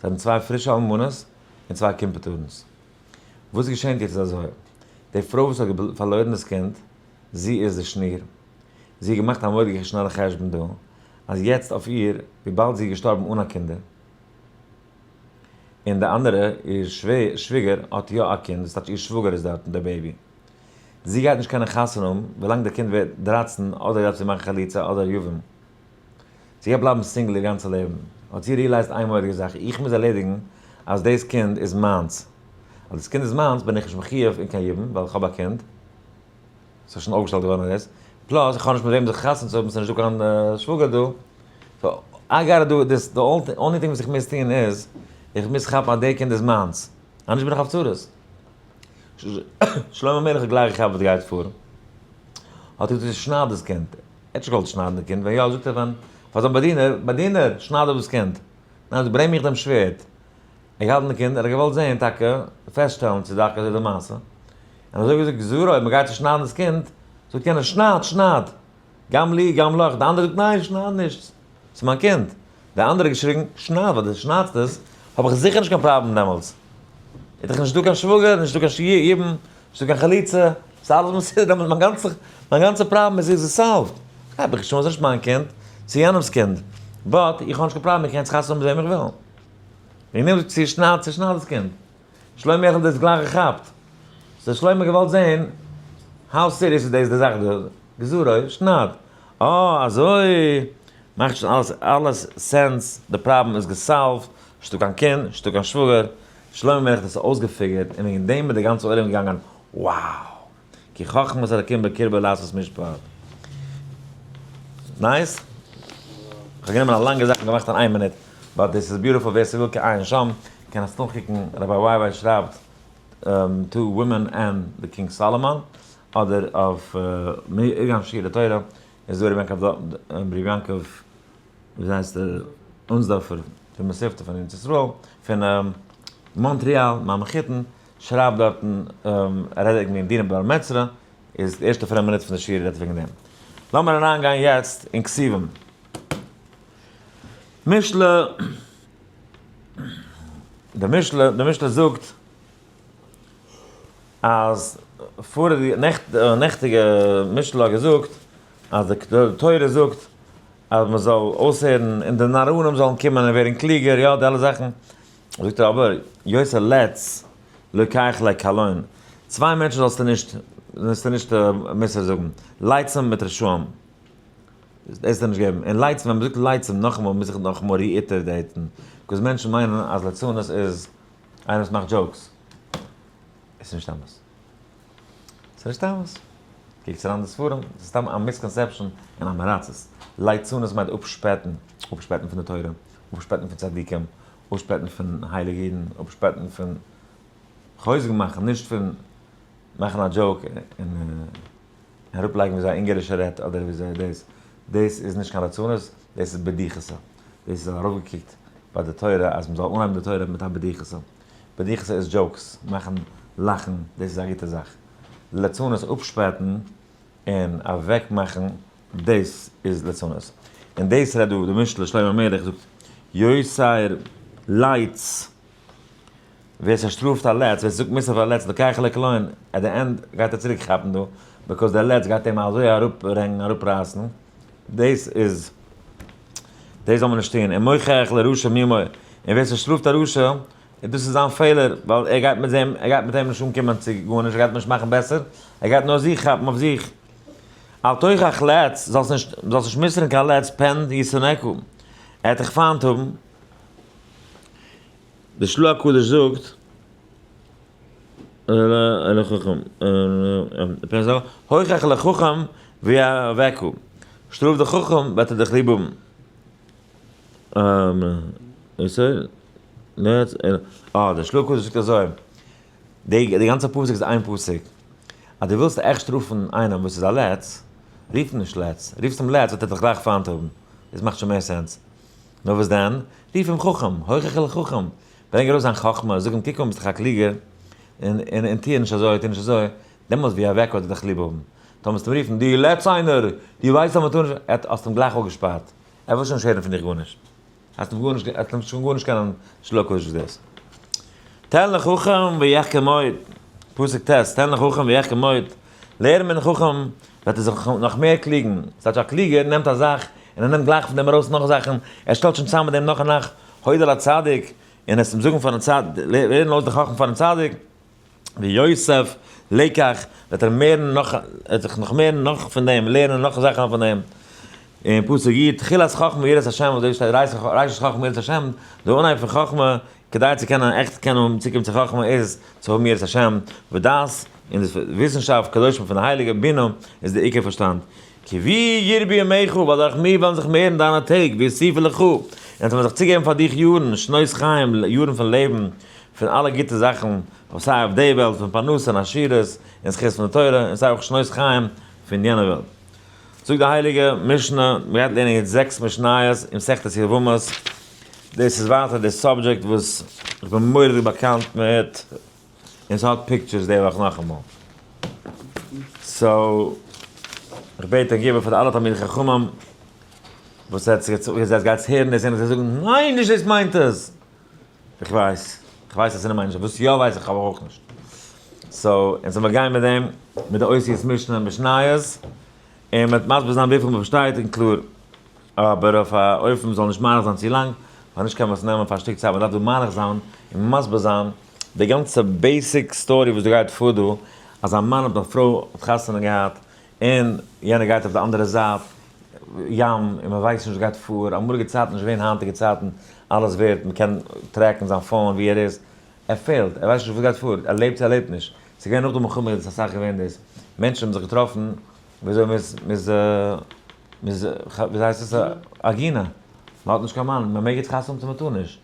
זיי האבן צוויי פרישע אלמנות און צוויי קימפעטארנס. וואס געשענט יעצט איז אזוי, די פרוי וואס האט פארלוירן דאס קינד, זי איז די שניר, זי האט געמאכט א מורא'דיגע שנעלע חשבון דא, אז יעצט אויף איר, וויבאלד זי איז געשטארבן אן א קינדער, און די אנדערע, איר שוויגער, האט יא א קינד, דאס טייטש איר שוואגער איז דארטן דער baby. זי גייט נישט קענען חתונה האבן ווילאנג די קינד ווערט 13, אדער דארף זי מאכן חליצה אדער יבום. זי גייט בלייבן single איר גאנצע לעבן. האט זי realized איין מורא'דיגע זאך, איך מוז ערלעדיגן אז דאס קינד איז מיינס. אז דאס קינד איז מיינס בין איך נישט מחיוב אין קיין יבום ווייל איך האב א קינד. ס'איז שוין אויפגעשטעלט געווארן דאס. Plus איך האב נישט מיט וועם זיך חתונה צו האבן, ס'איז נישטא קיין שוואגער דא. So I gotta do this, the only thing וואס איך מוז טון איז, איך מוז כאפן אז די קינד איז מיינס. אנדערש בין איך אויף צרות. שלמה המלך האט גלייך געכאפט וואס גייט פאר. האט ער געזאגט שנייד דאס קינד. ער האט נישט געוואלט שניידן די קינד, ווען יא זאגט ער ווען פאר זיין באדינער, באדינער, שנייד אפ דאס קינד. ניין, ברענג מיך דעם שווערד. ער האט געהאלטן די קינד, ער האט געוואלט זען טאקע, פעסטשטעלן צו טאקע אזוי די מעשה. און אזוי ווי ער זאגט גזרו, אויב מען גייט צו שניידן דאס קינד, זאגט יענער שנייד, שנייד! גם לי גם לך. די אנדערע זאגט ניין, שנייד נישט, ס'איז מיין קינד. די אנדערע האט געשריגן, שנייד, ווייל דו שניידסט עס, האב איך זיכער נישט קיין פראבלעם דעמאלטס. איז דאך נישטא קיין שוואגער, נישטא קיין יבום, נישטא קיין חליצה, ס'איז אלעס מסודר, דעמאלטס מיין גאנצע, מיין גאנצע פראבלעם איז גע solved. האב איך שוין, ס'איז נישט מיין קינד, ס'איז יענעמ'ס קינד. But איך האב נישט קיין פראבלעם, איך קען יעצט חתונה האבן מיט וועם איך וויל. וועגן דעם זאגט זי, שנייד, צעשנייד דאס קינד. שלמה האט דאס גלייך געכאפט. So שלמה האט געוואלט זען how serious איז דאס די זאך דא. גזרו, שנייד. אה, אזוי מאכט שוין אלעס אלעס sense, די פראבלעם איז גע solved, נישטא קיין קינד, נישטא קיין שוואגער. שלמה המלך האט עס אויסגע figured און וועגן דעם איז די גאנצע עולם געגאנגען wow! כי חכמת אלקים בקרבו לעשות משפט. Nice? כ'האב גענומען א לאנגע זאך און געמאכט אין איין מינוט, but דאס איז beautiful, ווער ס'וויל כעין שם קען עס נאכקוקן, Rabbi וויי שרייבט Two Women and the King Solomon, אדער אויף מאיגן שיעורי תורה איז דא רבי יעקב ווי הייסט ער, אונסדארפער פון מתיבתא פון ארץ ישראל, פון מאנטריאל, מיין מחותן, שרייבט דארטן, ער רעדט וועגן דינה בר מצרא, איז די ערשטע פינף מינוט פון די שיעור רעדט וועגן דעם. לאמיר אריינגיין יעצט אין כתובים. משלי, די משלי, די משלי זאגט אז פאריגע נעכטיגע משלי האט געזאגט אז די תורה זאגט אז מען זאל אויסהערן און די נאראנים זאלן קומען און ווערן קלוגער, יא די אלע זאכן. זאגט ער אבער, יותר לץ לוקח לקלון, צוויי מענטשן זאלסטו נישט, זאלסטו נישט מוסר זאגן, לצים מיט רשעים, דאס זאלסטו נישט געבן, און לצים, ווען מען זאגט לצים, נאכאמאל מוז איך נאכאמאל reiterate ן, because מענטשן מיינען אז ליצנות איז איינער וואס מאכט jokes, עס איז נישט אמת. ס'איז נישט אמת. קוקטס אריין די ספרים, ס'איז סתם א misconception און עם הארצות. ליצנות מיינט אפשפעטן, אפשפעטן פון די תורה, אפשפעטן פון צדיקים, אפשפעטן פון הייליגע אידן, אפשפעטן פון חוזק מאכן, נישט פון מאכן א joke און אראפלייגן וויאזוי א אונגארישער רעדט אדער וויאזוי דאס. דאס איז נישט קיין ליצנות, דאס איז בדיחותא. דאס איז ארויפגעקוקט ביי די תורה אז מ'זאל אנהייבן די תורה מיט א בדיחותא. בדיחותא איז jokes, מאכן לאכן, דאס איז א גוטע זאך. לצנות אפשפעטן און אוועק מאכן, דאס איז לצנות. און דאס רעדט דא די משלי שלמה המלך זאגט יותר לץ, ווער ס'שטראפט א לץ, ווער ס'זאגט מוסר פאר א לץ, לוקח לקלון, at the end גייט ער צוריק כאפן דא, because דער לץ גייט אים אזוי אראפרענגן אראפרייסן, דאס איז, דאס זאל מען נישט טון, און מוכיח לרשע מומו, און ווער ס'שטראפט א רשע, און דאס איז זיין פעלער, ווייל ער גייט מיט דעם, ער גייט מיט אים נישט אנקומען צו גארנישט, ער גייט נישט מאכן בעסער, ער גייט נאר זיך כאפן אויף זיך. אל תוכח לץ, זאלסט נישט, זאלסט נישט מוסר'ן קיין לץ, פן ישנאך, ער וועט דיך פיינט האבן. די של"ה הקדוש זאגט, הוכח לחכם ויאהבך, שטראף די חכם וועט ער דיך ליב האבן. אה, די של"ה הקדוש זאגט אזוי, די גאנצע פסוק איז איין פסוק, אז דו ווילסט עכט שטראפן איינעם וואס איז א לץ, רוף אים נישט לץ, רופסט אים לץ וועט ער דיך גלייך פיינט האבן, דאס מאכט שוין מער sense. נאר וואס דען? רוף אים חכם, הוכח לחכם, ברענג ארויס זיין חכמה, זאג אים קוק אן ביסט דאך א קלוגער, און און טוה נישט אזוי, טוה נישט אזוי, דעמאלטס ווי אוועק וועט ער דיך ליב האבן. טאמער וועסטו אים רופן, דו לץ איינער, דו ווייסט אז מען טאר נישט, ער האסט אים גלייך אפגעשפארט, ער וויל שוין נישט הערן פון דיך גארנישט. האסט אים גארנישט, האסט אים שוין גארנישט קענען שלא קדוש וואס דאס. תן לחכם ויחכם עוד, פסוק ט', תן לחכם ויחכם עוד, לערן מיטן חכם וועט ער זיך נאך מער קלוגן, ס'טייטש א קלוגער נעמט א זאך און ער נעמט גלייך פון דעם ארויס נאך זאכן, ער שטעלט שוין צוזאם מיט דעם נאך און נאך, הודה לצדיק, און עס אים זאגן פארן צדיק, לערן אויס די חכמה פארן צדיק, ויוסף לקח, וועט ער מערן נאך, ער וועט זיך נאך מערן נאך פון דעם, לערנען נאך זאכן פון דעם. אין פסוק י, תחילת חכמה יראת השם, אזוי שטייט ראשית חכמה יראת השם, די אנהייב פון חכמה, כדי צו קענען עכט קענען צוקומען צו חכמה איז צו האבן יראת השם ודעת, און די וויסנשאפט קדושים פון די הייליגע בינה איז די עיקר פארשטאנד. כי בי ירבו ימיך, ווייל דורך מיר וועלן זיך מערן דיינע טעג, ויוסיפו לך, און עס וועלן זיך צוגעבן פאר דיך יארן, שנות חיים, יארן פון לעבן, פון אלע גוטע זאכן, אויף סיי אויף די וועלט, פון פרנסה און עשירות, און זכות פון די תורה, און סיי אויך שנות חיים פון יענע וועלט. זאגט די הייליגע משנה, מען גייט לערנען יעצט זעקס משניות אין מסכת יבמות, דאס איז ווייטער די subject וואס איך בין מורא'דיג באקאנט מיט, און ס'האט pictures די וואך נאכאמאל. so, איך בעט ענק איבער פאר די אלע תלמידי חכמים וואס עטס גייטס הערן דאס און זיי זאגן ניין נישט דאס מיינט עס! איך ווייס, איך ווייס אז ס'נישט מיינט נישט, וואס יא ווייס איך אבער אויך נישט. so, אונז זאל מיר גיין מיט דעם, מיט די אותיות משנה און משניות, און מ'וועט מסביר זיין וויפיל מ'פארשטייט און קלאר. אבער אויף א אופן מ'זאל נישט מאריך זיין צו לאנג, ווייל נישט קען מען עס נעמען פאר א שטיק צייט, מ'דארף דא מאריך זיין און מסביר זיין די גאנצע basic story וואס דא גייט פאר דא, אז א מאן האט א פרוי האט חתונה געהאט, און יענער גייט אויף די אנדערע זייט ים און מען ווייסט נישט וואס גייט פאר, אמאליגע צייטן נישט געווען היינטיגע צייטן, אלעס ווערט, מען קען track ן זיין phone ווי ער איז, ער פעלט, ער ווייסט נישט וואס גייט פאר, ער לעבט צו ער לעבט נישט, ס'איז געווען נאך די מלחמה איז אסאך געווען דאס, מענטשן האבן זיך געטראפן וויאזוי מען איז, מען איז, מען איז, וויאזוי הייסט עס, עגונה, מען האט נישט קיין מאן, מען מעג יעצט חתונה האבן צו מען טאר נישט.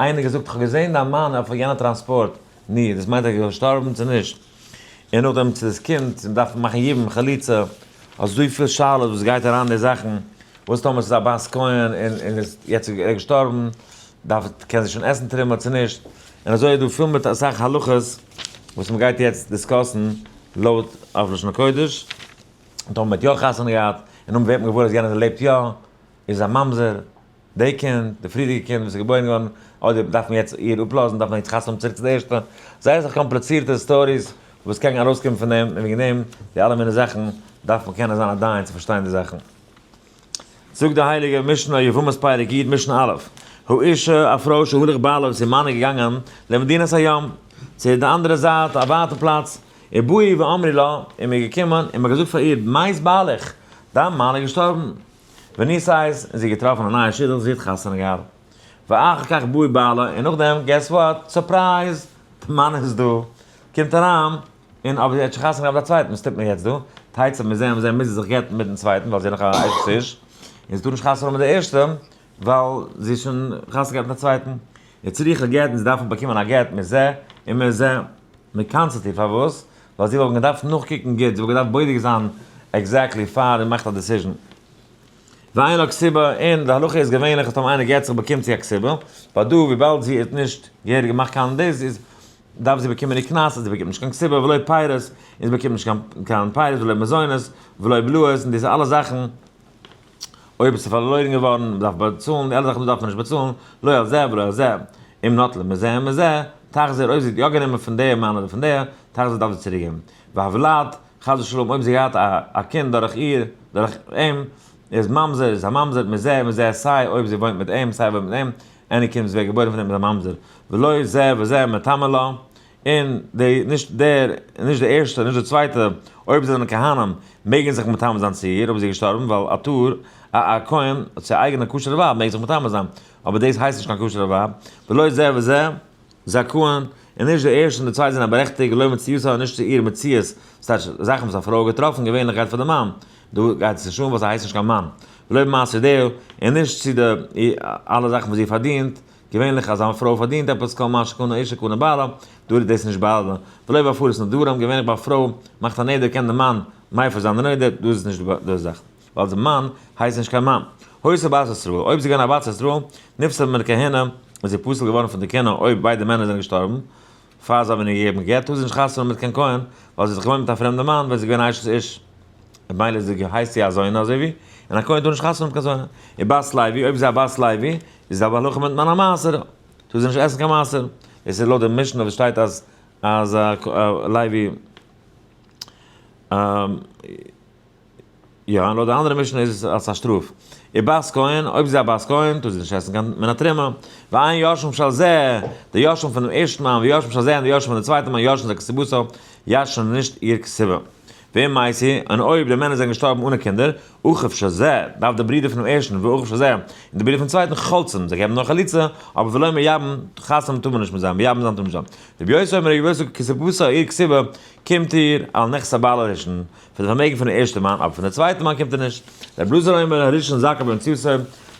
איינער געזאגט איך האב געזען דיין מאן אויף יענע טראנספארט, ני, דאס מיינט ער איז געשטארבן צו נישט? און נאכדעם צו דאס קינד, צו מ'דארף מאכן יבום, חליצה, אזויפיל שאלות וואס גייט אריין אין די זאכן, וואס טאמער ס'איז א בת כהן און און איז יעצט איז ער געשטארבן, דארף קען זי שוין עסן תרומה צו נישט, און אזוי איז דא פיל מיט אסאך הלכות וואס מ'גייט יעצט discuss ן לויט אויף לשון הקודש, און טאמער מ'האט יא חתונה געהאט, און נאכדעם ווערט מען געוואר אז יענער לעבט יא, איז א ממזר. די קינד, די פריערדיגע קינד וואס איז געבוירן געווארן, אדער דארף מען יעצט איר אפלאזן, דארף מען יעצט חתונה האבן צוריק צו די ערשטע, זייער אסאך קאמפליצירטע stories וואס קען ארויסקומען פון דעם, און וועגן דעם, די אלע מיני זאכן, דארף מען קענען זיין א דיין צו פארשטיין די זאכן. זאגט די הייליגע משנה, יבמות פרק י', משנה א', האישה, א פרוי שהלך בעלה וואס איר מאן איז געגאנגען למדינת הים, צו די אנדערע זייט, א ווייטע פלאץ, ובאו ואמרו לה, און מען איז געקומען און מען האט געזאגט פאר איר, מת בעלך, דיין מאן איז געשטארבן. ונישאת, און זי האט געטראפן א נייע שידוך, זי האט חתונה געהאט. ואחר כך בא בעלה, און נאכדעם, guess what, surprise, די מאן איז דא, קומט אריין, און אבער זי האט שוין חתונה געהאט מיט א צווייטן, וואס טוט מען יעצט דא? תצא מזה ומזה מוז זי זיך גט'ן מיטן צווייטן, ווייל זי איז נאך א אשת איש, און זי טאר נישט חתונה האבן מיט די ערשטע, ווייל זי איז שוין חתונה געהאט מיט א צווייטן. היא צריכה גט, און זי דארף באקומען א גט מזה ומזה, מ'קנס'ט איר, פארוואס? ווייל זי וואלט געדארפט נאכקוקן גוט, זי וואלט געדארפט בודק זיין exactly פאר זי מאכט א decision. ואין לה כתובה, און די הלכה איז געווענליך אז טאמער איינער גט זיך באקומט זי א כתובה, but דא וויבאלד זי האט נישט געהעריג געמאכט קיין דאס איז דארף זי באקומען איר קנס, אז זי באקומט נישט קיין כתובה ולא פירות, און זי באקומט נישט קיין פירות ולא מזונות ולא בלאות, און דאס אלע זאכן. אויב עס איז פארלוירן געווארן, מען דארף באצאלן, די אלע זאכן דא דארף מען נישט באצאלן, לא על זה ולא על זה, אם נטלה מזה ומזה, תחזיר, אויב זי האט יא גענומען פון דער מאן אדער פון דער, תחזיר דארף זי צוריק געבן. והוולד, חס ושלום, אויב זי האט געהאט א קינד דורך איר, דורך אים, איז ממזר, איז א ממזר, מזה ומזה, סיי אויב זי וואוינט מיט אים, סיי וואוינט מיט אים, any קינד וואס ווערט געבוירן פון אים איז א ממזר. ולא זה וזה מטמא לה. און די, נישט דער, נישט די ערשטע, נישט די צווייטע, אויב זיי זענען כהנים, מעגן זיך מטמא זיין צו איר אויב זי איז געשטארבן, ווייל א טור, א א כהן צו אייגענע כשר'ע ווייב מעג זיך מטמא זיין, אבער דאס הייסט נישט קיין כשר'ע ווייב, ולא זה וזה, זכאין, און נישט די ערשטע און די צווייטע זענען בארעכטיגט, לא מציאותה און נישט צו איר מציאות, ס'טייטש, זאכן וואס א פרוי האט געטראפן, געווענליך גייט פאר די מאן, דא גייט עס נישט אן ווייל ס'הייסט נישט קיין מאן, ולא במעשה ידיה, און נישט צו די אלע זאכן וואס זי פארדינט, געווענליך אז א פרוי פארדינט עפעס כל מה שקנה אישה קנה בעלה, דא איז דאס נישט בעלה, ולא בהפרת נדרים, געווענליך ביי א פרוי מאכט א נדר קען די מאן מפר זיין די נדר, דא איז עס נישט די זאך, ווייל די מאן הייסט נישט קיין מאן. היתה בת ישראל, אויב זי איז געווען א בת ישראל, נפסלה מן הכהונה, איז זי פסול געווארן פון די כהונה אויב ביידע מענער זענען געשטארבן, פאר זיי האבן איר געגעבן גט, טאר זי נישט חתונה האבן מיט קיין כהן, ווייל זי האט זיך געוואוינט מיט א פרעמדע מאן ווען זי איז געווען אשת איש. ממילא איז זי הייסט זי א זונה אזוי ווי, און א כהן טאר נישט חתונה האבן מיט קיין זונה. און בת לוי, אויב איז זי א בת לוי, איז די הלכה מיט מן המעשר, טאר זי נישט עסן קיין מעשר. דאס איז לויט די משנה וואס שטייט אז אז א לוי יא, און לויט די אנדערע משנה איז עס אלס א שטראף. ובת כהן, אויב זי איז א בת כהן, טאר זי נישט עסן קיין מן התרומה. ואין יורשין של זה, די יורשים פונעם ערשטן מאן, ויורשין של זה, און די יורשים פון דעם צווייטן מאן, יורשין את כתובתה, ירש'נען נישט איר כתובה. ואם מתו, און אויב די מענער זענען געשטארבן אנע קינדער, אחיו של זה, דארף דער ברודער פונעם ערשטן, ואחיו של זה, און דער ברודער פון צווייטן, חולצין, זיי געבן נאר חליצה, אבער ולא מייבם, חתונה טאר מען נישט מיט זיי, מייבם זיין טאר מען נישט. רבי יוסי אומר, רבי יוסי כתובתה, איר כתובה, קומט איר על נכסי בעל הראשון, פון די פארמעגן פונעם ערשטן מאן, אבער פון דער צווייטן מאן קומט ער נישט. רבי אלעזר אומר, הראשון זכאי במציאותו,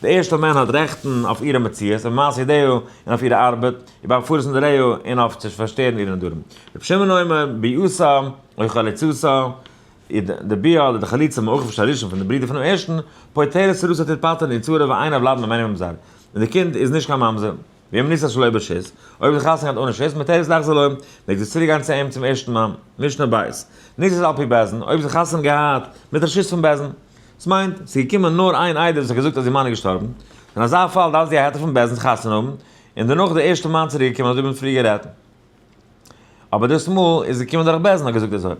דער ערשטער מאן האט רעכטן אויף אירע מציאות, ובמעשה ידיה, און אויף אירע ארבעט, ובהפרת נדריה, און אויף צו פארשטערן אירע נדרים. רבי שמעון אומר, ביאתה, או חליצתה, די ביאה אדער די חליצה מאחיו של הראשון פון די ברודער פונעם ערשטן, פוטרת צרתה טוט פטר'ן איר צרה ואין הולד ממנה ממזר, און די קינד איז נישט קיין ממזר. ואם נישא שלא ברשות, אויב זי חתונה געהאט אן רשות, מותרת לחזור לו, מעג זי צוריק גיין צו אים צום ערשטן מאן. משנה בית. נישאת על פי בית דין, אויב זי חתונה געהאט מיט רשות פון בית דין. דאס מיינט, ס'איז געקומען נאר איין עדות וואס האט געזאגט אז איר מאן איז געשטארבן. אין אזא פאל דארף זי א היתר פון בית דין חתונה האבן, און דערנאך איז דער ערשטער מאן צוריק געקומען אזוי ווי מ'האט פריער גערעדט. אבער דאס מאל איז געקומען דורך בית דין האט געזאגט אזוי,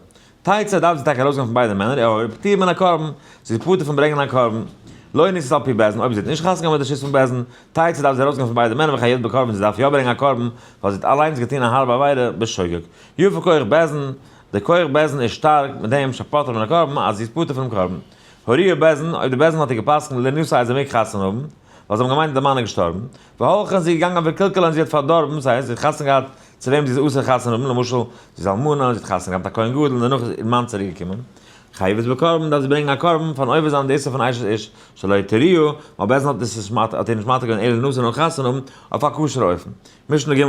תצא דארף זי טאקע ארויסגיין פון ביידע מענער, אויב פטורה מן הקרבן, זי איז פטור פון ברענגען א קרבן, לא נישאת על פי בית דין, אויב זי האט נישט חתונה געהאט מיט די רשות פון בית דין, תצא דארף זי ארויסגיין פון ביידע מענער וחייבת בקרבן, זי דארף יא ברענגען א קרבן, ווייל זי האט אליינס געטון א הארבע עבירה בשוגג. יפה כח בית דין, די כח בית דין איז שטארק מיט דעם שפטרה מן הקרבן אז זי איז פטור פונעם קרבן. הורוה בית דין, אויב די בית דין האט איר גע'פסק'נט לינשא אז זי מעג חתונה האבן, ווייל זיי האבן געמיינט אז די מאן איז געשטארבן, והלכה איז זי געגאנגען וקלקלה און זי האט פארדארבן, ס'הייסט זי האט חתונה געהאט צו וועם זי איז אסור חתונה האבן, למשל זי איז אלמנה, זי האט חתונה געהאט מיט א כהן גדול און דערנאך איז איר מאן צוריק געקומען, חייבת בקרבן דארף זי ברענגען א קרבן פארן עובר זיין די איסור פון אשת איש שלא התירוה, ווייל בית דין האט עס נישט האט איר נישט מתיר געווען אלא לינשא נאר חתונה האבן אויף א כשר'ע אופן. משנה ג',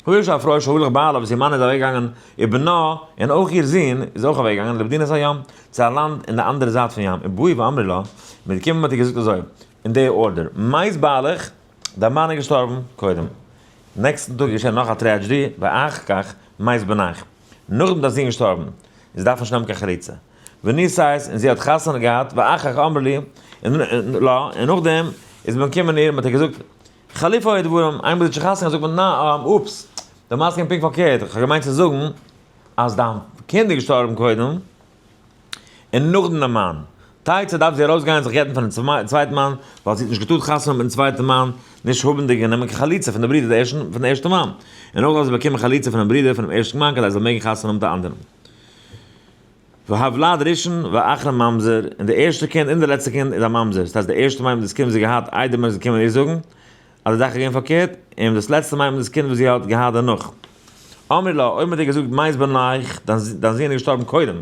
האשה א פרוי שהלך בעלה וואס איר מאן איז אוועק געגאנגען ובנה און אויך איר זון איז אויך אוועק געגאנגען למדינת הים צו א לאנד אין די אנדערע זייט פון ים ובאו ואמרו לה, מ'איז געקומען מ'האט איר געזאגט אזוי, אין די order, מת בעלך, דיין מאן איז געשטארבן, קודם. נעקסטן טאג איז געשען נאך א tragedy, ואחר כך מת בנך. נאכדעם דיין זון געשטארבן, און זי דארף נישט נעמען קיין חליצה. ונישאת, און זי האט חתונה געהאט, ואחר כך אמרו לי, לה, און נאכדעם איז מען געקומען איר, מען האט איר געזאגט, חלפו הדברים, איינמאל זי האט שוין חתונה געהאט זאגט מען, נא, oops, די מעשה געווען פונקט פארקערט, איך האב געמיינט צו זאגן אז דיין קינד איז געשטארבן קודם, און נאכדעם די מאן. תצא דארף זי ארויסגיין זיך גט'ן פונעם צווייטן מאן, ווייל זי האט נישט געטארט חתונה האבן מיטן צווייטן מאן, נישט האבנדיג גענומען קיין חליצה פון די ברודער די ערשטן פון די ערשטע מאן. און אויך דארף זי באקומען חליצה פונעם ברודער פונעם ערשטן מאן כדי זי זאל מעגן חתונה האבן מיט א אנדערן. והוולד ראשון ואחרון ממזר, און די ערשטע קינד און די לעצטע קינד איז א ממזר, ס'הייסט די ערשטע מיינט מען דאס קינד וואס זי האט געהאט איידער מען איז געקומען איר זאגן אז די זאך איז געווען פארקערט, און דאס לעצטע מיינט מען דאס קינד וואס זי האט געהאט דערנאך. אמרו לה, אויב מען האט איר געזאגט מת בנך, דיין זון איז געשטארבן קודם,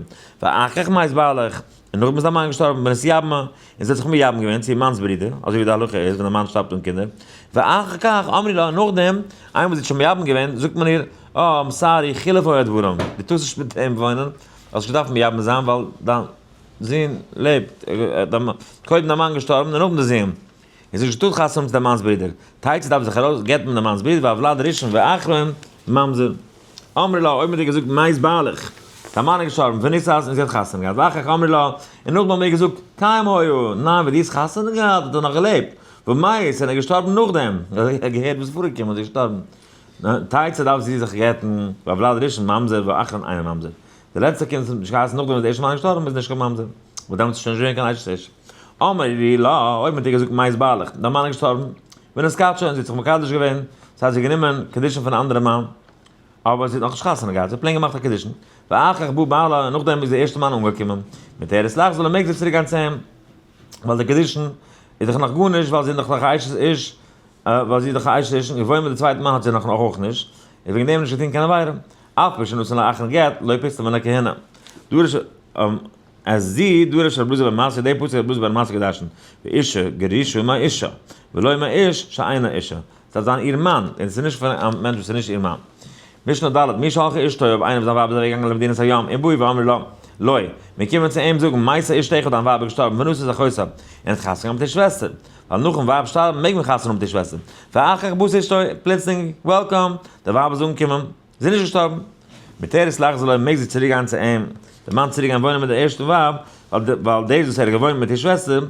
ואחר כך מת בעלך, און נאכדעם איז דיין מאן געשטארבן, ונתייבמה, און זי האט זיך מייבם געווען צו איר מאנ'ס ברודער, אזוי ווי די הלכה איז ווען די מאן שטארבט אן קינדער, ואחר כך אמרו לה, נאכדעם, איינמאל זי האט שוין מייבם געווען, זאגט מען איר, אה, I'm sorry, חלפו הדברים, דו טארסט נישט מיט אים וואוינען, האסט נישט געדארפט מייבם זיין ווייל דיין זון לעבט, קודם דיין מאן געשטארבן און נאכדעם די זון. און זי האט נישט געטארט חתונה האבן צו דיין מאנ'ס ברודער. תצא דארף זיך ארויס גט'ן מיט דיין מאנ'ס ברודער והוולד ראשון ואחרון ממזר. אמרו לה, אויב מען האט איר געזאגט מת בעלך, דיין מאן איז געשטארבן, ונישאת און זי האט חתונה געהאט, ואחר כך אמרו לה, און נאכדעם האט מען איר געזאגט, קיים היה, ניין ווען דו האסט חתונה געהאט האט ער נאך געלעבט, ומת, און ער איז געשטארבן נאכדעם, ער האט געהערט וואס איז פארגעקומען און איז געשטארבן. תצא דארף זי זיך גט'ן, והוולד ראשון ממזר ואחרון אינו ממזר. די לעצטע קינד וואס האט נישט געהייסן נאכדעם וואס די ערשטע מאן איז געשטארבן איז נישט קיין ממזר, ווייל דעמאלטס איז שוין נישט געווען קיין אשת איש. אמרו לה, אויב מען האט איר געזאגט מת בעלך, דיין מאן איז געשטארבן, ונתקדשה און זי האט זיך מקדש געווען, ס'הייסט זי האט גענומען קידושין פון א אנדערע מאן. אבער זי האט נאכנישט חתונה געהאט, זי האט plain געמאכט א קידושין, ואחר כך בא בעלה, און נאכדעם איז דער ערשטער מאן אנגעקומען, מותרת לחזור לה מעג זי צוריק גיין צו אים, ווייל די קידושין איז דאך נאך גארנישט, ווייל זי איז נאך נאך א אשת איש, ווייל זי איז דאך א אשת איש, און געוואוינט מיט די צווייטן מאן האט זי נאך אויך נישט, איז וועגן דעם נישט געטון קיין עבירה, אף על פי שנתן לה אחרון גט, לא פסלה מן הכהונה. דרש אז זי דרש רבי אלעזר בן מתיא, די פסוק רבי אלעזר בן מתיא געדרשנט, ואשה גרושה מאישה, ולא מאיש שאינו אישה, ס'דארף זיין איר מאן, און ס'איז נישט פון א מענטש וואס איז נישט איר מאן. משנה ד', מי שהלכה אשתו, אויב איינער וואס זיין ווייב איז אוועקגעגאנגען למדינת הים, ובאו ואמרו לו, לו, מיר קומען צו אים זאגן, מתה אשתך, דיין ווייב איז געשטארבן, ונשא את אחותה, און האט חתונה געהאט מיט איר שוועסטער, ווייל נאכן ווייב שטארבן מעג מען חתונה האבן מיט איר שוועסטער, ואחר כך באת אשתו, פלוצלינג, welcome, די ווייב איז אנגעקומען. זי איז נישט געשטארבן. מותרת לחזור לו מעג זי צוריק גיין צו אים, דער מאן צוריק גיין וואוינען מיט דער ערשטן ווייב, ווייל דאס וואס ער האט געוואוינט מיט איר שוועסטער,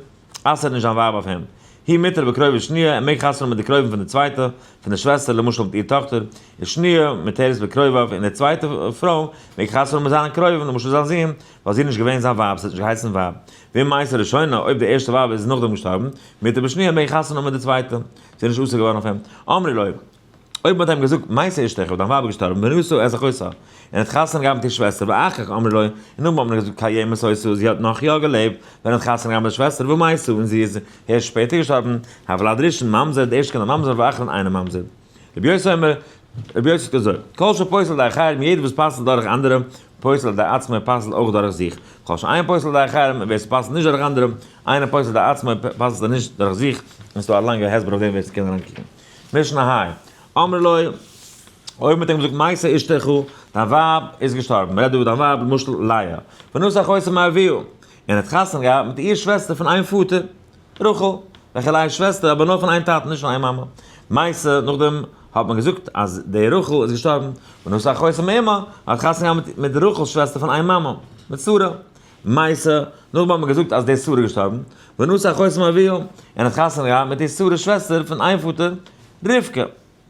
אסר'ט נישט זיין ווייב אויף אים. הוא מותר בקרובי שניה, ער מעג חתונה האבן מיט די קרובים פון די צווייטע, פון די שוועסטער, למשל מיט איר טאכטער, ושניה מותרת בקרוביו, און די צווייטע פרוי מעג חתונה האבן מיט זיינע קרובים, למשל זיין זון, ווייל זי איז נישט געווען זיין ווייב, ס'האט נישט געהייסן ווייב. ואם מתה ראשונה, אויב די ערשטע ווייב איז נאכדעם געשטארבן, מותר בשניה, מעג חתונה האבן מיט די צווייטע. זי איז נישט אסור געווארן אויף אים. אמרו לו. אויב מ'האט אים געזאגט מתה אשתך דיין ווייב איז געשטארבן ונשא את אחותה, און ער האט חתונה געהאט מיט איר שוועסטער ואחר כך אמרו לו, און נאכדעם האט מען געזאגט קיימת היתה זי האט נאך יא געלעבט ווען ער האט חתונה געהאט מיט די שוועסטער ומתה און זי איז הערשט שפעטער געשטארבן, הולד ראשון ממזר, די ערשטע קינד א ממזר ואחרון אינו ממזר. רבי יוסי אומר, רבי יוסי זאגט אזוי, כל שפוסל על ידי אחרים יעדער וואס פסל'ט דורך אנדערע, פוסל על ידי עצמו פסל'ט אויך דורך זיך, כל שאין פוסל על ידי אחרים און ווער ס'פסל'ט נישט דורך אנדערע, אינו פוסל על ידי עצמו פסל'ט ער נישט דורך זיך, און ס'דא א לאנגע הסבר אויף דעם ווער ס'קען אריינקוקן. משנה ה', אמרו לו, אויב מ'האט אים געזאגט מתה אשתך, דיין ווייב איז געשטארבן, מ'רעדט דא דיין ווייב למשל לאה, ונשא אחותה מאביה, און ער האט חתונה געהאט מיט איר שוועסטער פון איין פאטער, רחל, וועלכע לאה'ס שוועסטער, אבער נאר פון איין טאטן, נישט פון איין מאמע. מתה, נאכדעם האט מען געזאגט אז די רחל איז געשטארבן, ונשא אחותה מאמה, האט חתונה געהאט מיט רחל'ס שוועסטער פון איין מאמע, מיט שרה. מתה, נאכדעם האט מען געזאגט אז די שרה איז געשטארבן, ונשא אחותה מאביה, און האט חתונה געהאט מיט איר שרה'ס שוועסטער פון איין פאטער, רבקה.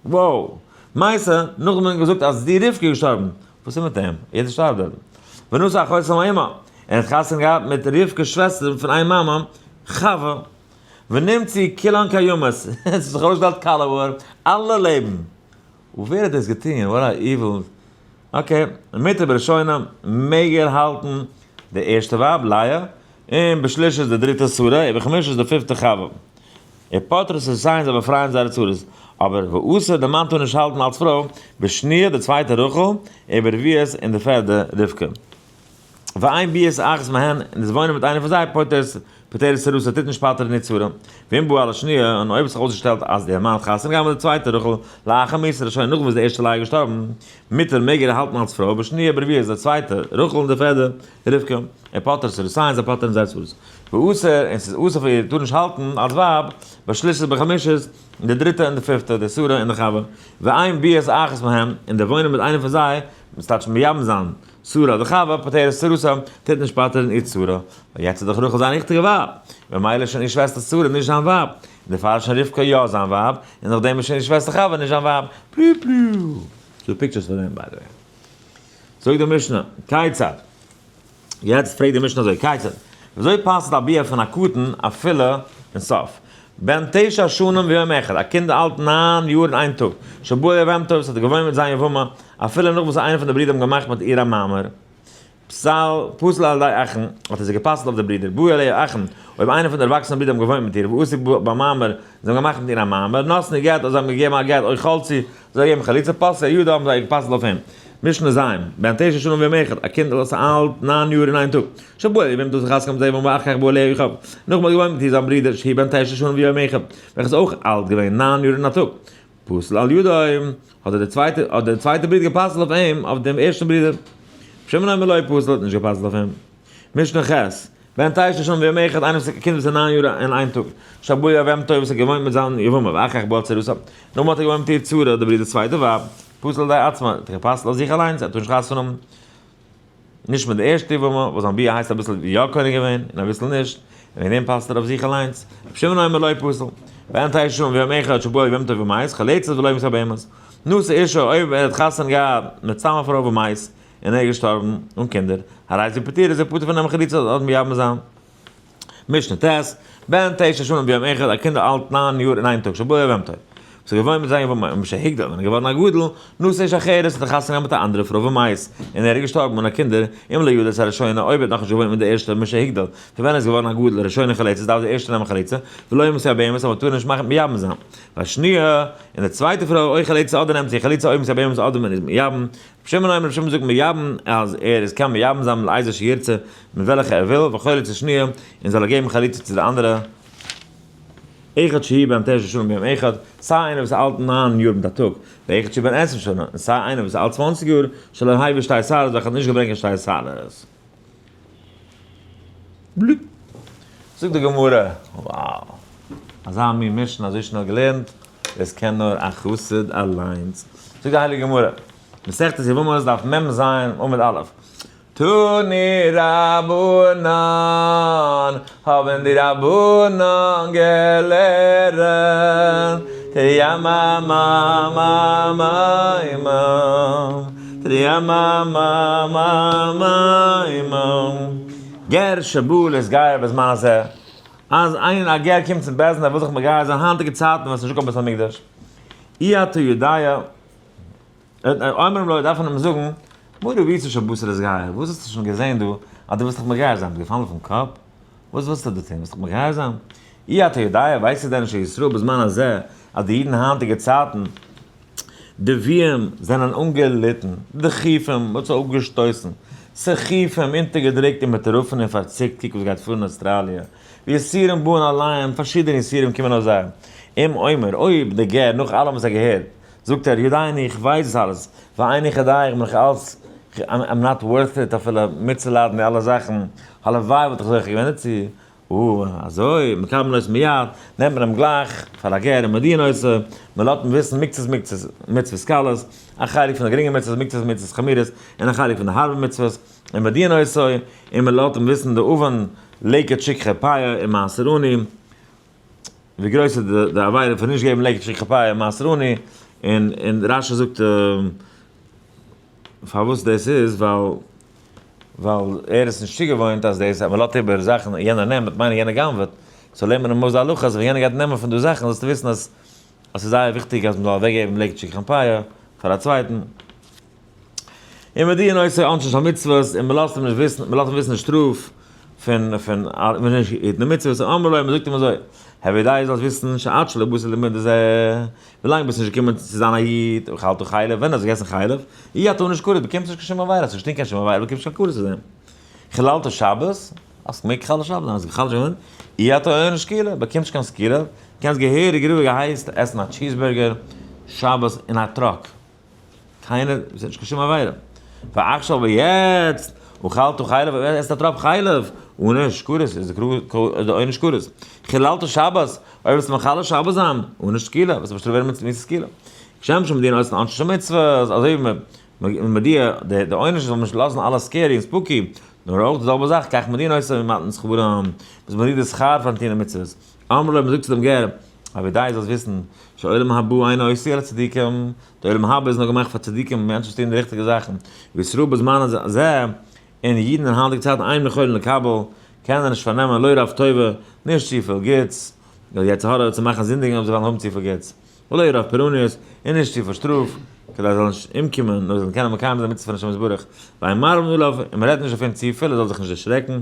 וואו! מתה, נאכדעם האט מען געזאגט אז די רבקה איז געשטארבן, וואס איז מיט אים? יעדער שטארבט דארט. ונשא אחותה מאמה, און האט חתונה געהאט מיט רבקה'ס שוועסטער פון איין מאמע, חוה. ונמצאו כולן קיימות, עס האט זיך ארויסגעשטעלט קאלעוואר, אלע לעבן. ווער האט דאס געטון? what a evil. okay, מותר בראשונה מעג ער האלטן די ערשטע ווייב לאה, און בשלישית די דריטע שרה, ובחמישית די פיפטע חוה. ופוטר צרותיהן זיי באפרייען זייערע צרות. אבער ואסור די מאן טאר נישט האלטן אלס פרוי בשניה די צווייטע רחל, וברביעית און די פערדע רבקה. ואין ביאת אחת מהן, און דאס וואוינען מיט איינער פון זיי פוטרת פוטרת צרתה טוט נישט פטר'ן איר צרה. ואם בא על השניה, און אויב האט זיך אויסגעשטעלט אז דער מאן האט חתונה געהאט מיט די צווייטע רחל לאחר מיתת הראשונה נאכדעם וואס די ערשטע לאה איז געשטארבן, מותר מעג ער האלטן אלס פרוי בשניה וברביעית די צווייטע רחל און די פערדע רבקה, ופוטר צרותיהן זיי פטר'ן זייער צרות. ואסור, און ס'איז אסור פאר איר טאר נישט האלטן אלס ווייב, בשלישית ובחמישית, די דריטע און די פיפטע, די שרה און די חוה. ואין ביאת אחת מהן, און די וואוינען מיט איינער פון זיי, ס'טייטש מייבם זיין, שרה די חוה, פוטרת צרתה, טוט נישט פטר'ן איר צרה, ווייל יעצט איז דאך רחל זיין ריכטיגע ווייב, ממילא איז שוין איר שוועסטער שרה נישט זיין ווייב, און דערפאר איז שוין רבקה יא זיין ווייב, און נאכדעם איז שוין איר שוועסטער חוה נישט זיין ווייב. פלו פלו. ס'דא pictures פון דעם by the way. זאגט די משנה, כיצד? יעצט פרעגט די משנה אזוי, כיצד? וויאזוי פאסט א ביאה פון א קטן אפילו אין סוף? בן תשע שנים ויום אחד, א קינד אלט 9 יאר און איין טאג, שבא ליבמתו וואס האט געוואוינט מיט זיין יבמה, אפילו נאך וואס איינער פון די ברידער האבן געמאכט מיט איר א מאמר, פסל, פסל על ידי אחים, האט ער זיך גע'פסל'ט אויף די ברידער, באו אליה אחים, אויב איינער פון די ערוואקסענע ברידער האבן געוואוינט מיט איר, ועשו במאמר, זיי האבן געמאכט מיט איר א מאמר, נתנו גט, אדער זיי האבן געגעבן א גט, או חלצו, זיי געבן חליצה, פסלו על ידו, האבן זיי גע'פסל'ט אויף אים. משנה ז', בן תשע שנים ויום אחד, א קינד וואס איז אלט 9 יאר און איין טאג, שבא ליבמתו זיך חתונה מיט זיי ואחר כך בא אליה אחיו, נאכדעם האט געוואוינט מיט איר זיין ברודער שהוא בן תשע שנים ויום אחד, וועלכער איז אויך אלט געווען 9 יאר און א טאג. פסל על ידו, האט דער צווייטער האט דער צווייטער ברודער גע'פסל'ט אויף אים, אויף דעם ערשטן ברודער. שמעון אומר לא פסל האט נישט גע'פסל'ט אויף אים. משנה ח', בן תשע שנים ויום אחד, איינער וואס א קינד וואס איז 9 יאר און איין טאג, שבא ליבמתו וואס האט געוואוינט מיט זיין יבמה, ואחר כך בא צרתה, נאכדעם האט ער געוואוינט מיט איר צרה, דער ברודער'ס צווייטע ווייב, פסל על ידי עצמו, האט ער גע'פסל'ט אויף זיך אליינס, ער טאר נישט חתונה האבן. נישט מיט די ערשטע יבמה, וואס זיין ביאה הייסט אביסל יא קונה געווען און אביסל נישט, און וועגן דעם פסל'ט ער אויף זיך אליינס. רבי שמעון אומר לא פסל. בן תשע שנים ויום אחד שבא ליבמתו ומת, חולצת ולא מתייבמת. נשא אשה, אויב ער האט חתונה געהאט מיט סתם א פרוי ומת, און ער איז געשטארבן אן קינדער, הרי זו פטורה, איז ער פטור פון נעמען חליצה אדער מייבם זיין. משנה ט', בן תשע שנים ויום אחד, א קינד אלט 9 יאר און איין טאג, שבא ליבמתו. וואס האט געוואוינט מיט זיין יבמה, ומשהגדיל, ווען ער איז געווארן א גדול, נשא אשה אחרת, האט ער חתונה געהאט מיט א אנדערע פרוי ומת, און ער איז געשטארבן אן א קינדער, אם לא ידע את הראשונה, אויב ער האט נאכנישט געוואוינט מיט די ערשטע, משהגדיל, פון ווען ער איז געווארן א גדול, הראשונה חולצת, דארף די ערשטע נעמען חליצה, ולא מתייבמת, אבער טאר נישט מאכן מייבם זיין. והשניה, און די צווייטע פרוי, או חולצת אדער נעמט זי חליצה או מתייבמת אדער מען איז מייבם. רבי שמעון אומר, רבי שמעון זאגט מייבם אז ער איז קען מייבם זיין לאיזה שירצה, מיט וועלכע ער וויל, וחולץ השניה, און זאל ער געבן חליצה צו די אנדערע. אחד שהוא בן תשע שנים ביום אחד, סיי איינער וואס איז אלט 9 יאר מיט א טאג, ואחד שהוא בן עשרים שנה, און סיי איינער וואס איז אלט 20 יאר, שלא הביא שתי שערות, וועלכער האט נישט געברענגט קיין שתי שערות. בלופ. זאגט די גמרא, wow, אזא מין משנה אזוי שנעל געלערנט, דאס קען נאר א חסיד אליינס. זאגט די הייליגע גמרא, מסכת יבמות דף מ ז עמוד א', תנו רבנן, האבן די רבנן געלערנט, תרימממממממממ, גר שבא להתגייר בזמן הזה, אז איין א גר קומט צום בית דין ער וויל זיך מגייר זיין היינטיגע צייטן ווען עס איז נישטא קיין בית המקדש, אי אתה יודע, אומרים לו דארף מען אים זאגן, מה ראית שבאת להתגייר, וואס האסטו שוין געזען דא אז דו ווילסט דיך מגייר זיין, ביסט געפאלן אויפן קאפ? וואס ווילסטו דא טון? ווילסט דיך מגייר זיין? אי אתה יודע, ווייסטו דען נישט שישראל בזמן הזה, אז די אידן היינטיגע צייטן, דוויים זענען אנגעליטן, דחופים, מ'האט זיי אפגעשטויסן, סחיפים, אונטערגעדרוקט און מטורפים און פארציקט, קוק וואס גייט פאר אין אויסטראליע, ויסורים באין עליהם, פארשידענע יסורים קומען אויף זיי. אם אומר, אויב די גר נאך אלעם וואס ער געהערט, זאגט ער, יודעני, איך ווייס דאס אלעס, ואיני כדאי, איך בין נאך אלץ, I'm not worth it אפילו מיטצוליידן די אלע זאכן, הלוואי וואלט איך זוכה געווען דערצו, או, אזוי, מקבלין אותו מיד, נעמט מען אים גלייך פאר א גר און מודיעין אותו, מען לאזט אים וויסן מקצת מקצת מצוות קלות, א חלק פון די גרינגע מצוות, מקצת מצוות חמורות, און א חלק פון די הארבע מצוות, און מודיעין אותו, און מען לאזט אים וויסן די עוון לקט שכחה פאה און מעשר עני, ווי גרויס איז די עבירה פון נישט געבן לקט שכחה פאה און מעשר עני, און און רשי זאגט פארוואס דאס איז, ווייל ווייל ער איז נישט צוגעוואוינט אז דאס אז מען לאזט איבער זאכן און יענער נעמט, מיינען יענער גנב'עט, so לערנט מען אים אויס די הלכה אז ווען יענער גייט נעמען פון דא זאכן זאלסטו וויסן אז אז ס'איז זייער וויכטיג אז מען זאל אוועקגעבן לקט שכחה פאה פאר א צווייטן. און מודיעין אותו עונשין של מצוות, און מען לאזט אים נישט וויסן, מען לאזט אים וויסן די שטראף פון פון נישט היטן די מצוות, אמרו לו, מען זאגט אים אזוי, הוי יודע זאלסט וויסן שעד שלא באת למידה זה, ווילאנג ביסט נישט געקומען צו זיין א איד, אכלת חלב, ווען האסט געגעסן חלב, אי אתה עונש כרת, באקומסט נישט קיין שום עבירה, האסט נישט געטון קיין שום עבירה, באקומסט נישט קיין כרת צו דעם. חיללת שבת, האסט געמעגט מחלל שבת זיין, האסט מחלל שבת, אי אתה עונש סקילה, באקומסט נישט קיין סקילה, קענסט געהעריג רואיג הייס עסן א cheeseburger שבת אין א truck. קיינער, ס'איז נישט קיין שום עבירה. ועכשיו אבער יעצט, אכלת חלב, אויב עסט א טראפ חלב, עונש כרת, איז די עונש כרת. חיללת שבת, אויב וועסטו מחלל שבת זיין, עונש סקילה, וועסטו באשטראפט ווערן מיט מיתת סקילה. כשם שמודיעין אותו עונשין של מצוות, אזוי ווי מען מודיע די עונש זאל מען נישט לאזן אלעס scary און spooky, נאר אויך די זעלבע זאך, כך מודיעין אותו מתן שכרם, מ'איז מודיע די שכר פארן טון די מצוות. אמרו לו, מ'זאגט צו דעם גר, אוודאי זאלסט וויסן, שעולם הבא אינו עשוי אלא צדיקים, די עולם הבא איז נאר געמאכט פאר צדיקים, מענטשן וואס טוען די ריכטיגע זאכן, וישראל בזמן הזה, און אידן אין היינטיגע צייטן אינם יכולין לקבל, קענען נישט פארנעמען לא רב טובה, נישט צופיל גוטס, ווייל יצר הרע וועט זיי מאכן זינדיגן אויב זיי וועלן האבן צופיל גוטס, ולא רב פורעניות, און נישט צופיל שטראף, כדי זיי זאלן נישט אומקומען, נאר זיי זאלן קענען מקיים זיין מצוות פון השם יתברך, ואין מערבין עליו, און מען רעדט נישט דערפון צופיל ער זאל זיך נישט דערשרעקן,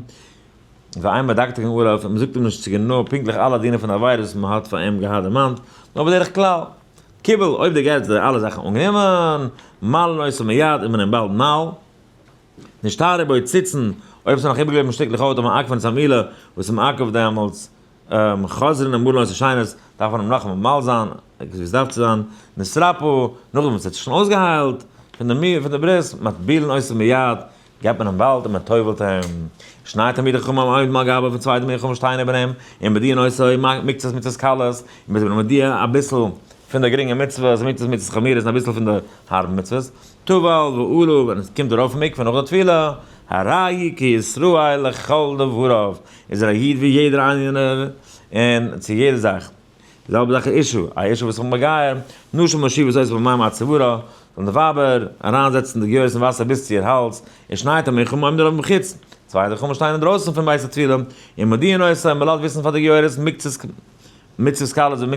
ואין מדקדקין עליו, און מ'זאגט אים נישט צו גענוי פונקטליך אלע דינים פון די עבירות וואס מ'האט פאר אים געהאט דערמאנט, נאר בדרך כלל. קיבל, אויב דער גר האט די אלע זאכן אנגענומען, מלין אותו מיד, איז מען אים באלד מל. נשתרר בו ציצין, אויב ס'איז נאך איבערגעבליבן שטיקלעך הויט המעכבין את המילה, וואס איז מעכב דעמאלטס, חוזרין ומלין אותו שנית, דארף מען אים נאכאמאל מל זיין, ווי עס דארף צו זיין, נתרפא, נאכדעם וואס ער האט זיך שוין אויסגעהיילט פון די ברית, מטבילין אותו מיד, געבט מען אים באלד און מען טובל'ט אים. שני תלמידי חכמים עומדים על גביו און צוויי תלמידי חכמים שטייען איבער אים, און מודיעין אותו מקצת מצוות קלות, און מען איז אים מודיע אביסל פון די גרינגע מצוות, מקצת מצוות חמורות און אביסל פון די הארבע מצוות. טבל ועלה, ווען עס קומט ארויף אין מקווה נאך די טבילה, הרי הוא כישראל לכל דבריו, איז ער א איד ווי יעדער איינער און צו יעדע זאך. די זעלבע זאך איז אשה, א אשה וואס איז מגייר, נשים מושיבות אותה במים עד צווארה, זאלן די ווייבער אריינזעצן די גיורת אין וואסער ביז צו איר האלז, ושני תלמידי חכמים עומדים עליו מבחוץ, צוויי תלמידי חכמים שטייען אינדרויסן פון בית הטבילה, און מודיעין אותו, און מען לאזט וויסן פאר די גיורת מקצת. מצוות קלות און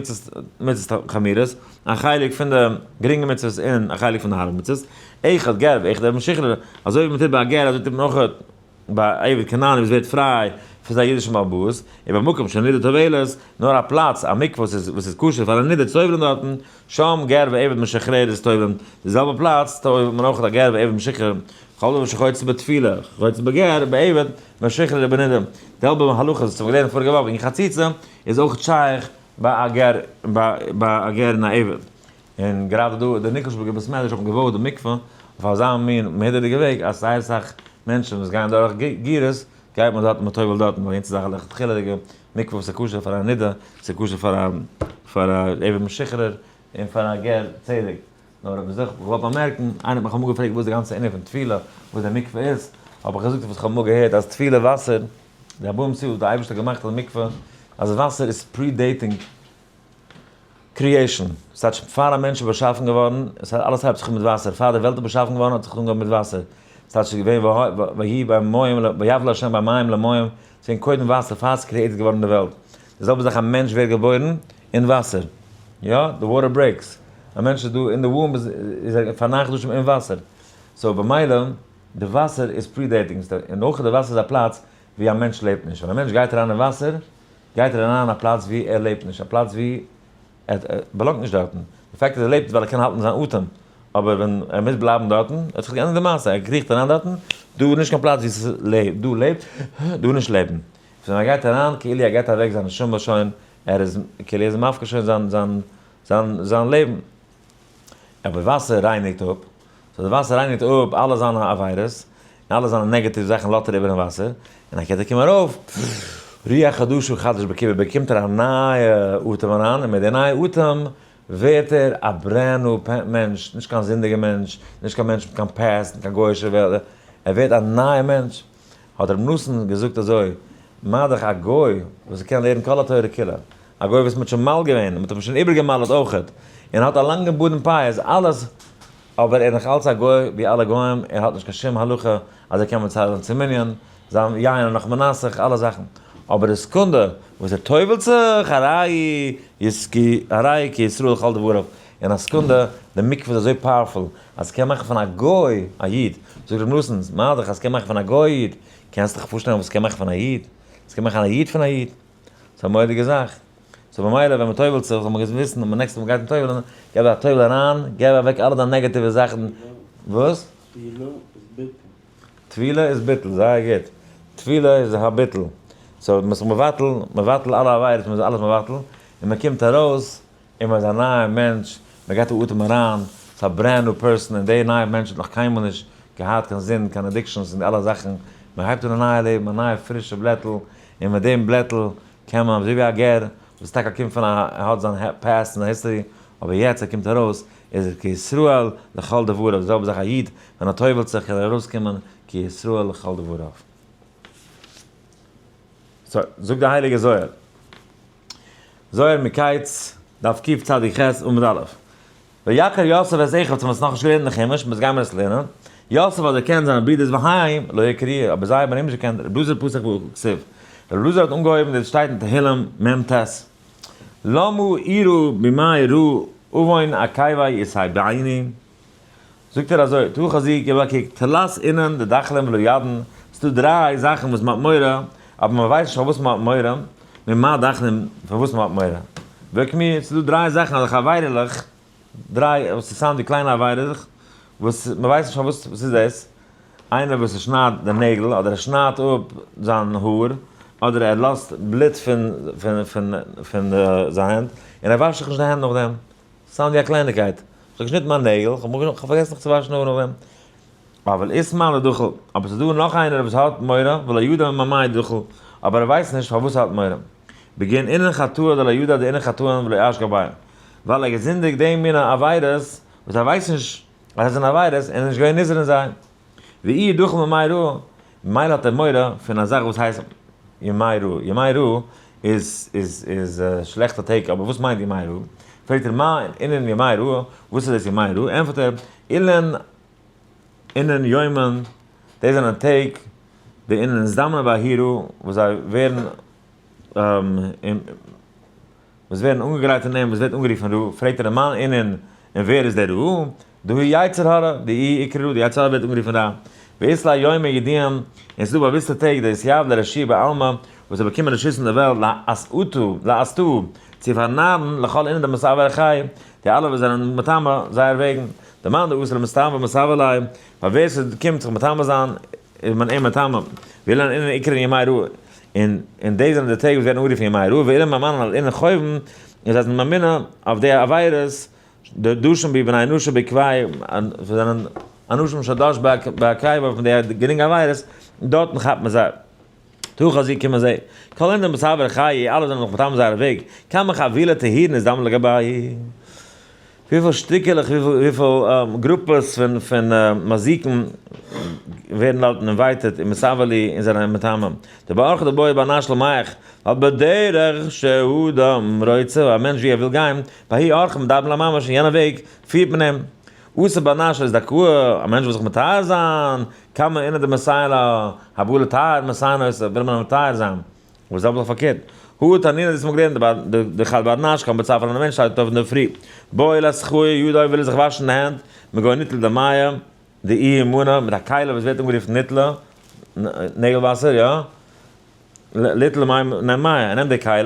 מצוות חמורות, א חלק פון די גרינגע מצוות און א חלק פון די הארבע מצוות, אחד גר ואחד עבד משוחרר, אזוי ווי מען טוט ביי א גר אזוי טוט מען אויך ביי א עבד כנעני וואס ווערט פריי פון זיין אידישן בעל הבית, ובמקום שהנידה טובלת, נאר א פלאץ, א מקווה וואס איז כשר פאר א נידה צו טובל'ן דארטן, שם גר ועבד משוחררת טובל'ן, די זעלבע פלאץ טובל'ט מען אויך א גר ועבד משוחרר, כל דבר שחוצץ בטבילה, חוצץ בגר, בעבד, משוחרר ובנידה, די זעלבע הלכות וואס מ'האט געלערנט פאריגע וואך וועגן חציצה, איז אויך שייך ביי א גר ביי א גר און א עבד. און גראדע דא די ניקלשבורגער בית מדרש האט מען געבויעט די מקווה אויף אזא מין מהודר'דיגע וועג אז זייער אסאך מענטשן וואס גייען דורך גירות גייט מען דארטן מען טובל'ט דארטן ווייל יענץ איז א לכתחילה'דיגע מקווה וואס איז כשר פאר א נידה, ס'איז כשר פאר א פאר א עבד משוחרר און פאר א גר צדק. נאר האב איך זיך געוואלט באמערקן, איינער האט מיך אמאל געפרעגט וואס די גאנצע ענין פון טבילה, וואס די מקווה איז, האב איך געזאגט וואס איך האב אמאל געהערט אז טבילה וואסער, די ארבעים סאה וואס די אייבערשטער האט געמאכט אין די מקווה, אז וואסער איז predating creation, ס'טייטש פאר א מענטש איז באשאפן געווארן, אלעס הייבט זיך אן מיט וואסער, פאר די וועלט איז באשאפן געווארן האט זיך אנגעהויבן מיט וואסער, ס'טייטש ס'איז געווען ויהי במים ויבלע ה' במים למים, ס'איז געווען קודם וואסער פאר ס'איז created געווארן די וועלט, די זעלבע זאך א מענטש ווערט געבוירן אין וואסער, יא, די water breaks, א מענטש איז דא אין די womb איז ער פאר ניין חדשים אין וואסער, so במילא די וואסער איז predating, און אויך די וואסער איז א פלאץ ווי א מענטש לעבט נישט, ווען א מענטש גייט אריין אין וואסער גייט ער אריין אין א פלאץ ווי ער לעבט נישט, א פלאץ ווי ער באלאנגט נישט דארטן, די fact אז ער לעבט איז ווייל ער קען האלטן זיין אטעם, אבער ווען ער מוז בלייבן דארטן, האט זיך געענדיגט די מעשה, ער קריכט אריין דארטן, דא איז נישט קיין פלאץ ווי ס'לעבט, דא לעבט, דא נישט לעבן. ווען ער גייט אריין, כאילו ער געבט אוועק זיין נשמה שוין, ער איז, כאילו ער איז מפקיר שוין זיין, זיין, זיין, זיין לעבן. אבער וואסער רייניגט אפ, so די וואסער רייניגט אפ אלע זיינע עבירות, און אלע זיינע negative זאכן לאזט ער איבער אין וואסער, און א קעט ער קומט ארויף, רוח חדשה חדש בקרבו, באקומט ער א נייע אטעם אריין, און מיט די נייע אטעם ווערט ער א brand new מענטש, נישט קיין זינדיגע מענטש, נישט קיין מענטש מיט קיין past, מיט קיין גוי'אישע וועלט, ער ווערט א נייע מענטש. האט רבי נתן געזאגט אזוי, מה דאך א גוי וואס קען לערנען כל התורה כולה, א גוי וואס מ'האט שוין מל געווען, מ'האט אים שוין איבערגע'מל'ט אויכעט, און האט א לאנגע בארד און פאות, אלעס, אבער ער איז נאך אלץ א גוי ווי אלע גוים, ער האט נישט קיין שום הלכה אז ער קען מצרף זיין צום מנין, זיין יין איז נאך מנסך, אלע זאכן. אבער די סעקונדע וואס ער טובל'ט זיך, הרי יזכי, הרי כישראל לכל דבריו, אין א סעקונדע, די מקווה איז אזוי powerful, אז ס'קען מאכן פון א גוי א איד. זאגט רבי נתן, מה דאך אז ס'קען מאכן פון א גוי א איד, קענסט דיך פארשטעלן וואס ס'קען מאכן פון א איד? ס'קען מאכן א איד פון א איד. ס'איז א מורא'דיגע זאך. so במילא ווען מ'טובל'ט זיך זאל מען וויסן אז next מאל מ'גייט טובל'ן, געב א טובל אריין, געב אוועק אלע דיינע נעגאטיווע זאכן. וואס? טבילה איז ביטול. טבילה איז ביטול, זייער גוט. טבילה איז א ביטול. so מ'איז זיך מבטל, מבטל אלע עבירות, מ'איז אלעס מבטל, און מ'קומט ארויס, און מ'איז א נייע מענטש, מ'גייט א אטעם אריין, ס'איז א brand new person, און די נייע מענטש האט נאך קיינמאל נישט געהאט קיין זינד, קיין addictions און די אלע זאכן, מ'הייבט אן א נייע לעבן, א נייע פרישע בלעטל, און מיט דעם בלעטל קען מען, אזוי ווי א גר, וואס טאקע קומט פון א, ער האט זיין past און זיין history, אבער יעצט ער קומט ארויס, איז ער כישראל לכל דבריו, די זעלבע זאך א איד, ווען ער טובל'ט זיך קען ער ארויסקומען כישראל לכל דבריו. so, זאגט די הייליגע זוהר. זוהר מקץ, דף קצ"ח עמוד א'. ויכר יוסף את אחיו, האט מען עס נאכנישט געלערנט אין חומש, מ'איז גיימיר עס לערנען. יוסף האט דערקענט זיינע ברידערס והם לא הכירוהו, אבער זיי האבן אים נישט דערקענט, רבי אלעזר פתח וכתיב. רבי אלעזר האט אנגעהויבן, דאס שטייט אין תהלים מ"ט. למה אירא בימי רעה עון עקבי יסייבני? זאגט ער אזוי, תא חזי, גיב א קוק, תלת אינון דדחלין ולא ידעין, ס'דא דריי זאכן וואס מ'האט מורא, אבער מ'ווייסט נישט פארוואס מ'האט מורא, ממה דחלין, פארוואס מ'האט מורא. וקמי, ס'דא דריי זאכן אזעלכע עבירה'לעך, דריי וואס ס'sound ווי קליינע עבירה'לעך, וואס מ'ווייסט נישט פארוואס, וואס איז דאס? איינער וואס ער שניידט די נעגל, אדער ער שניידט אפ זיין האר, אדער ער לאזט בלוט פון פון פון פון זיין הענט, און ער וואשט זיך נישט די הענט נאכדעם. sound ווי א קלייניגקייט. איך האב געשניטן מיין נעגל, איך האב פארגעסן זיך צו וואשן האר נאכדעם. אבל אית מאן דדחיל, אבער ס'איז דא נאך איינער וואס האט מורא, ולא ידע ממאי דחיל, אבער ער ווייסט נישט פארוואס ער האט מורא. בגין אינון חטאה דלא ידע דאינון חטאין ולא אשגח ביה. ווייל ער געזינדיגט די מינע עבירות וואס ער ווייסט נישט אז עס זענען עבירות און ער איז נישט געווען נזהר אין זיי. ואיהו דחיל ממאי רעה, ממילא האט ער מורא פון א זאך וואס הייסט ימי רעה. ימי רעה איז איז איז שלעכטע טעג, אבער וואס מיינט ימי רעה? פרעגט ער מה אינון ימי רעה, וואס איז דאס ימי רעה? ענטפערט ער, אילן אינון יומין, דאס זענען טעג, דאינון נזדמנין בההוא רעה, וואס זיי ווערן. וואס ווערן אנגעגרייט אין אים, וואס ווערט אנגערופן רע, פרעגט ער אים מאן אינון, און ווער איז דער רע? דהוא יצר הרע, דאיהו איקרי רע, די יצר הרע ווערט אנגערופן רע. ואית ליה יומי ידועים, און ס'איז דא באוויסטע טעג, דאתיהיב ליה רשו בעלמא, וואס האט באקומען רשות אין די וועלט, לאסעוטא, לאסתאה, צו פארנארן, לכל אינון דמסתאי אורחייהו, די אלע וואס זענען מטמא זייער וועגן, דמאן דאתי למסתמא מסתאי ליה, פאר ווער ס'קומט זיך מטמא זיין, איז מען אים מטמא, ואילן אינון איקרון ימי רעה, און און די זענען די טעג וואס ווערן אנגערופן ימי רעה, ואילן ממנן על אינון חובין, און זיי זענען ממונה אויף די עבירות, דדשין בהו בני נשא בעקבי', וואס זענען אנשים שדש בעקביו פון די גרינגע עבירות, דארטן כאפט מען זיי. תא חזי קום זע. כל אינון דמסתאי אורחייהו, אלע זענען נאך מטמא זייערע וועג, כמה חבילי טהירין אזדמן לגבייהו. וויפיל שטיקעלעך, וויפיל גרופעס פון מזיקים ווערן דארטן invited און מסאוועלי און זענען מטמא. דבאורחא דבעי בר נש למיהך, ווייל בדרך שאדם רוצה, א מענטש ווי ער וויל גיין, בההיא אורחא מדברין ליה ממש, אין יענע וועג פירט מען אים. אתי בר נש לאזדכאה, א מענטש וויל זיך מטהר זיין, כמה אינון דמסייעין ליה, הבא לטהר מסייעין אותו, וויל מען אים מטהר זיין. וואס זעלבע זאך פארקערט. הא תנינא דאס האט מען געלערנט דחד בר נש קם בצפרא ווען א מענטש שטייט אויף אינדערפרי בעי לאסכויי ידוי וויל ער זיך וואשן די הענט מגו ניטל דמיא דאיהו מנא מיט א כלי וואס ווערט אנגערופן ניטלה נעגל וואסער יא ליטל מיא ער נעמט די כלי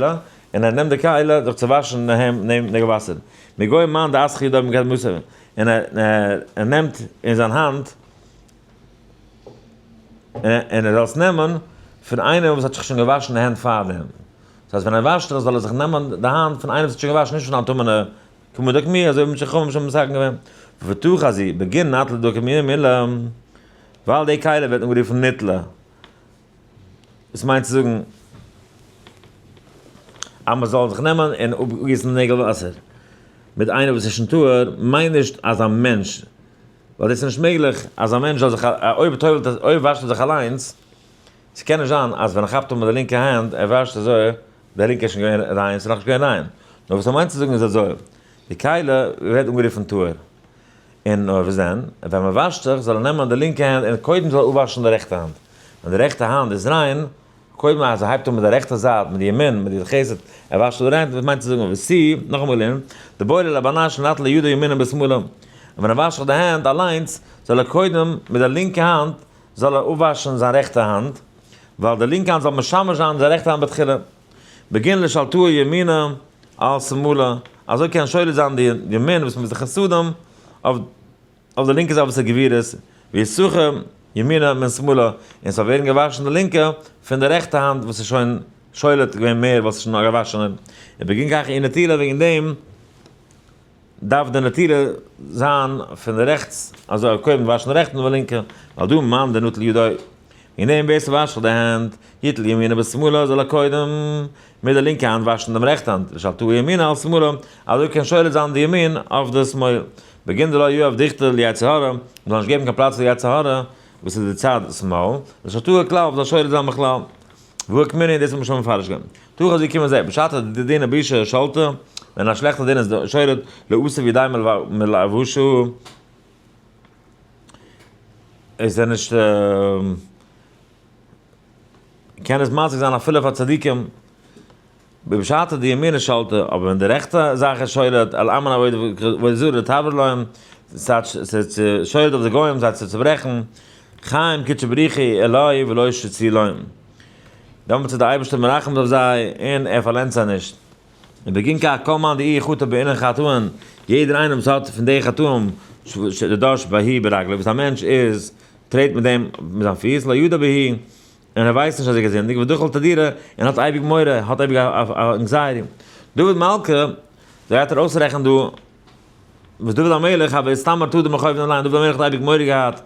און ער נעמט די כלי זיך צו וואשן די הענט נעגל וואסער מגו מאן דאסכי ידוי מקדמותא און ער נעמט אין זיין האנט און ער זאל עס נעמען פון איינעם וואס האט זיך שוין געוואשן די הענט פארדעם. דאס הייסט ווען ער וואשט זיך זאל ער זיך נעמען די האנט פון איינעם וואס האט שוין געוואשן, נישט פון א טמא'נע כמו דקמי, אזוי ווי חכמים שוין מתקן געווען. ותא חזי, בגין נטלה דקמי מילה, ווייל די כלי ווערט אנגערופן ניטלה. דאס מיינט צו זאגן אז מען זאל זיך נעמען און אפגיסן נעגל וואסער מיט איינער וואס איז שוין טהור, מיינט נישט אז א מענטש ווייל דאס איז נישט מעגליך אז א מענטש זאל זיך, אויב טובל'ט ער, אויב וואשט ער זיך אליינס, ס'קען נישט זיין אז ווען ער כאפט אן מיט די לינקע האנט, ער וואשט אזוי, די לינקע איז שוין געווען ריין, ס'איז נאכנישט געווען ריין. נאר וואס ער מיינט צו זאגן איז אזוי, די כלי ווערט אנגערופן טהור, און נאר וואס דען, ווען מען וואשט זיך זאל ער נעמען די לינקע האנט און קודם זאל ער אפוואשן די רעכטע האנט, ווען די רעכטע האנט איז ריין, קודם אז ער הייבט אן מיט די רעכטע זייט, מיט די ימין, מיט די חסד, ער וואשט אויס די רעכטע, וואס מיינט צו זאגן וסי, נאכאמאל געלערנט, דבעי ליה לבר נש לנטלא ידו ימינא בשמאלא, און ווען ער וואשט זיך די הענט אליינס, זאל ער קודם מיט די לינקע האנט זאל ער אפוואשן זיין רעכטע האנט, ווייל די לינקע האנט זאל משמש זיין זיין רעכטע האנט בתחילה, בגין לשלטאה ימינא על שמאלא, אזוי קען שולט זיין די ימין וואס מ'איז די חסדים אויף. אויף די לינקע זייט וואס איז גבורות, ויסכה ימינה מן שמאלה, און ס'זאל ווערן געוואשן די לינקע פון די רעכטע האנט וואס איז שוין שולט געווען מער ווייל ס'איז שוין א געוואשענער, ובגין כך היא נטילה וועגן דעם דארף די נטילה זיין פון די רעכטס, אזוי קודם וואשן די רעכטע און די לינקע, ווייל דא מאן דנטל ידו וועגן דעם ווער ס'וואשט זיך די הענט, יטול ימינו בשמאלו, זאל ער קודם מיט די לינקע האנט וואשן דעם רעכטע האנט, ושלטאה ימינו על שמאלו, אזוי קען שולט זיין די ימין אויף די שמאל. בגין דלא יהב דוכתא ליצר הרע, מ'זאל נישט געבן קיין פלאץ פאר די יצר הרע, וואס איז די צד שמאל, ושלטאה כלל, מ'זאל שולט זיין בכלל. והא אוקמינהו, דאס האט מען שוין מפרש געווען. תא חזי קום און זע, בשעתא דדינא בישא שלטא, ווען א שלעכטע דין איז שולט, לא אתיב ידיה מלבשא, איז ער נישט קען עס משיג זיין אפילו פאר צדיקים, ובשעתא דימינא שלטא, אבער ווען די רעכטע זאך איז שולט, על עמין עבודה זרה לתברא להם, ס'איז שולט אויף די גוים זיי צו צוברעכן, חיים קודשא בריך הוא עילאי ולא שצי להם. דעמאלטס איז דער אייבערשטער מרחם אויף זיי און ער פארלענדט זיי נישט. ובגין כך כל מאן דאיהו חטא באינון חטאין, יעדער איינער וואס האט פון די חטאים, דדש בהו ברגליה, וואס א מענטש איז טרעט מיט דעם מיט זיין פיס, לא ידע בהו, און ער ווייסט נישט אז ער געזינדיגט, ודחיל תדירא, און האט אייביג מורא, האט אייביג א anxiety. דוד מלכא, זוי האט ער אויסרעכנט דא, וואס דוד המלך הוה אסתמר תדיר מחובין אלין, דוד המלך האט אייביג מורא געהאט, ער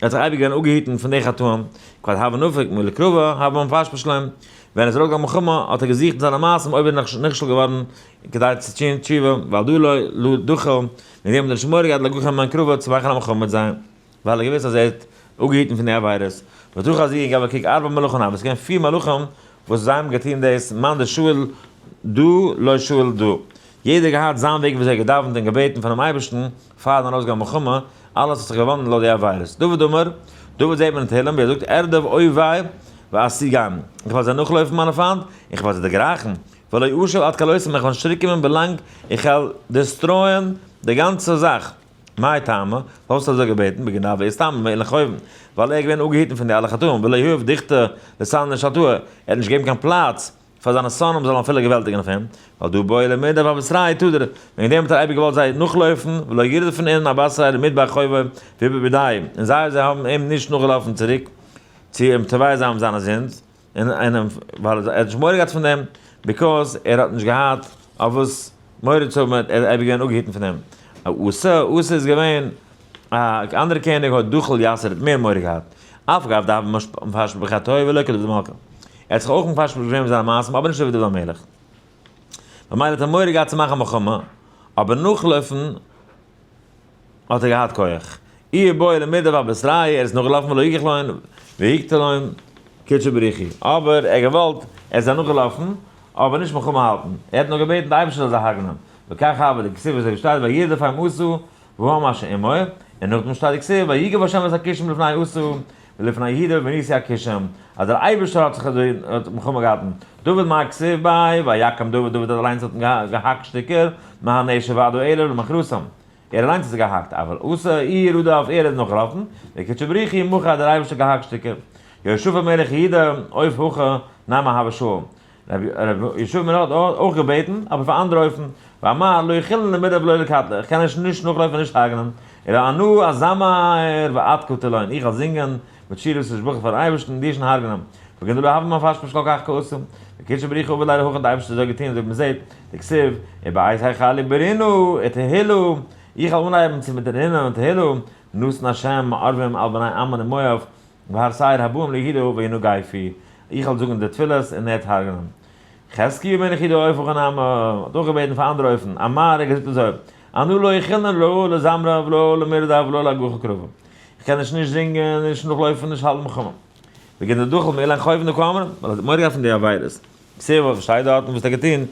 האט זיך אייביג געווען אפגעהיטן פון די חטאים, כד הוה נפיק מלקרבא הוה מפשפש לון, ווען ער איז ארויסגעגאנגען מלחמה האט ער געזוכט אין זיינע מעשים אויב ער איז נכשל געווארן כדי צו טון תשובה, ועל דא לא דחיל, וועגן דעם האט ער נישט מורא געהאט לאגוכי מן קרבא צו מאכן א מלחמה מיט זיי, ווייל ער האט געוואוסט אז ער האט אפגעהיטן פון די עבירות. ותא חזי געב א קוק ארבע מלכים הוה, עס איז געווען פיר מלכים וואס זיי האבן געטון דאס, מאן דשאיל דא לא שאיל דא, יעדער האט געהאט זיין וועג וויאזוי ער האט געדאווענט און געבעטן פונעם אייבערשטן פארן ארויסגיין מלחמה, אלעס האט זיך געוואנדן לויט די עבירות. דוד אמר, דוד זעט מען אין תהלים ווי ער זאגט ארדוף אויבי ואשיגם, איך וועל זיי נאכלויפן מיינע פיינט, און איך וועל זיי דערגרייכן. ולא אשוב עד כלותם, איך וועל נישט צוריק קומען ווילאנג איך וועל destroy ען די גאנצע זאך. מאי טעמא? פארוואס האט ער אזוי געבעטן? בגין דהוה אסתמר מאלין חובין, ווייל ער איז געווען אפגעהיטן פון די אלע חטאים, ולא יהב דוכתא לסנדרין שלטאה, ער האט נישט געגעבן קיין פלאץ פאר זיינע שונאים זאלן אפילו געוועלטיגן אויף אים, ווייל דהא בעי למרדף אבתרייהו תדיר, וועגן דעם האט ער אייביג געוואלט זיי נאכלויפן, ולא ירדפון אינון אבתריה למתבע חובוי ואיבעי בידייהו, און זיי זיי האבן אים נישט נאכגעלאפן צוריק צו אים תובע זיין זיינע זינד, און און ווייל ער האט נישט מורא געהאט פון דעם, because ער האט נישט געהאט אויף וואס מורא צו האבן, ער איז אייביג געווען אפגעהיטן פון דעם. אסא, אסא איז געווען א אנדערע קעניג האט דחל יתיר האט מער מורא געהאט, אף גב דהוה מפשפש בחטאוי ולא כדוד המלך. ער האט זיך אויך מפשפש געווען מיט זיינע מעשים אבער נישט אזוי ווי דוד המלך. ממילא האט ער מורא געהאט צו מאכן מלחמה, אבער נאכלויפן האט ער געהאט כח. איהו בעי למרדף אבתרייהו, ער איז נאכגעלאפן ולא יקח לון ויקטלון קודשא בריך הוא. אבער ער האט געוואלט, ער איז זיי נאכגעלאפן, אבער נישט מלחמה האלטן. ער האט נאר געבעטן די אייבערשטער זאל זיי הרג'נען. וכך הוה דכתיב אזוי ווי שטייט וירדפם אסא והעם אשר עמו, און נאכדעם שטייט דכתיב ויגף השם את הכושים לפני אסא ולפני יהודה וינוסו הכושים, אז דער אייבערשטער האט זיך אזוי האט מלחמה געהאלטן. דוד מאי כתיב ביה ויקם דוד, דוד האט אליינס האט געהאקט שטיקער, מהנשר ועד הערב למחרתם, ער אליינס האט זיי געהאקט, אבל אסא איהו רדף, ער איז נאכגעלאפן, וקודשא בריך הוא מחה האט דער אייבערשטער געהאקט שטיקער. יהושפט מלך יהודה אוף הכי נמי הוה שאיל. רבי יהושע בן האט אויך געבעטן, אבער פאר אנדערע אופן, ואמר לא יכילן למרדף ולא לקטלא, איך קען נישט נישט נאכלויפן און נישט הרג'נען, אלא אנא אזמר ואת קטלוין, איך וועל זינגען מיט שירות ותשבחות פארן אייבערשטן און דיר שוין הרג'נען, בגין דלא הוה מפשפש כל כך כעסו, וקודשא בריך הוא עביד ליה להכי, די אייבערשטער האט אזוי געטון אזוי ווי מען זעט, דכתיב, ובעת החלי ברינה ותהילה, איך וועל אנהייבן צו מיט רינה און תהילה, נתן השם מערבים על בני עמון ומואב, והר שעיר הבאים ליהודה וינגפו, איך וועל זאגן די תפילות און ער וועט הרג'נען. חזקיהו מלך יהודה אוף הכי נמי, האט אויך געבעטן פאר אנדערע אופן, אמר ער האט געזאגט אזוי, אנא לא יכילנא לא לזמרה ולא למרדף ולא להגחה קרבא, איך קען נישט נישט זינגען, נישט נאכלויפן, נישט האלטן מלחמה. בגין דדחיל מאלין חובין דקאמרן, ווייל ער האט מורא געהאט פון די עבירות. כתיב וואס שטייט דארטן וואס האט ער געטון?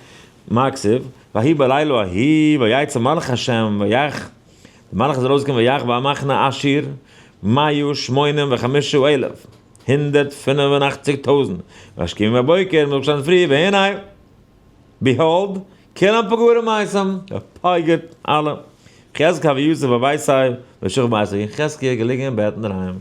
מה כתיב? ויהי בלילה ההוא ויצא מלאך השם ויך די מלאך איז ארויסגעקומען ויך במחנה אשור מאה שמונים וחמשה אלף, 185,000, וישכימו בבוקר, מ'איז אויפגעשטאנען פרי, והנה, behold, כולם פגרים מתים, געפייגערט אלע. חזקיה ויוסף בביתיה ושכב בעשו, און חזקיה איז געליגן אין בעט אינדערהיים.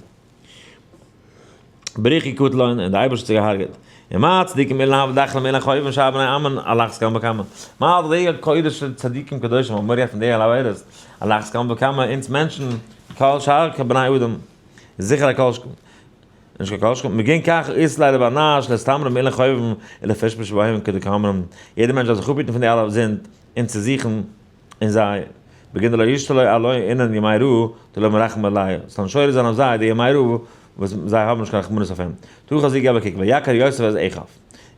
בריכי קטלוין, און די אייבערשטער האט זיי געהארגעט. און מה הצדיקים אילן הוה דחלין מאילן חובין שאר בני עמון על אחת כמה וכמה. מה האט די קודש צדיקים קדושים האבן מורא געהאט פון די אלע עבירות, על אחת כמה וכמה אונז מענטשן, כל שאר כבני אדם, איז זיכער א כל שכן. נישט קיין כל שכן. מגין כך אית ליה לבר נש לאסתמרא מאילן חובין ולפשפש בהם כדקאמרן. יעדער מענטש דארף זיך אפהיטן פון די אלע זינד און צו זוכן און זיי, בגין דלא ישתלו עלוי אינון ימי רעה דלא מרחמי עלייהו, ס'זאל נישט שורה זיין אויף זיי די ימי רעה וואס זיי האבן נישט קיין רחמנות אויף אים. תא חזי געב א קוק, ויקר יוסף את אחיו.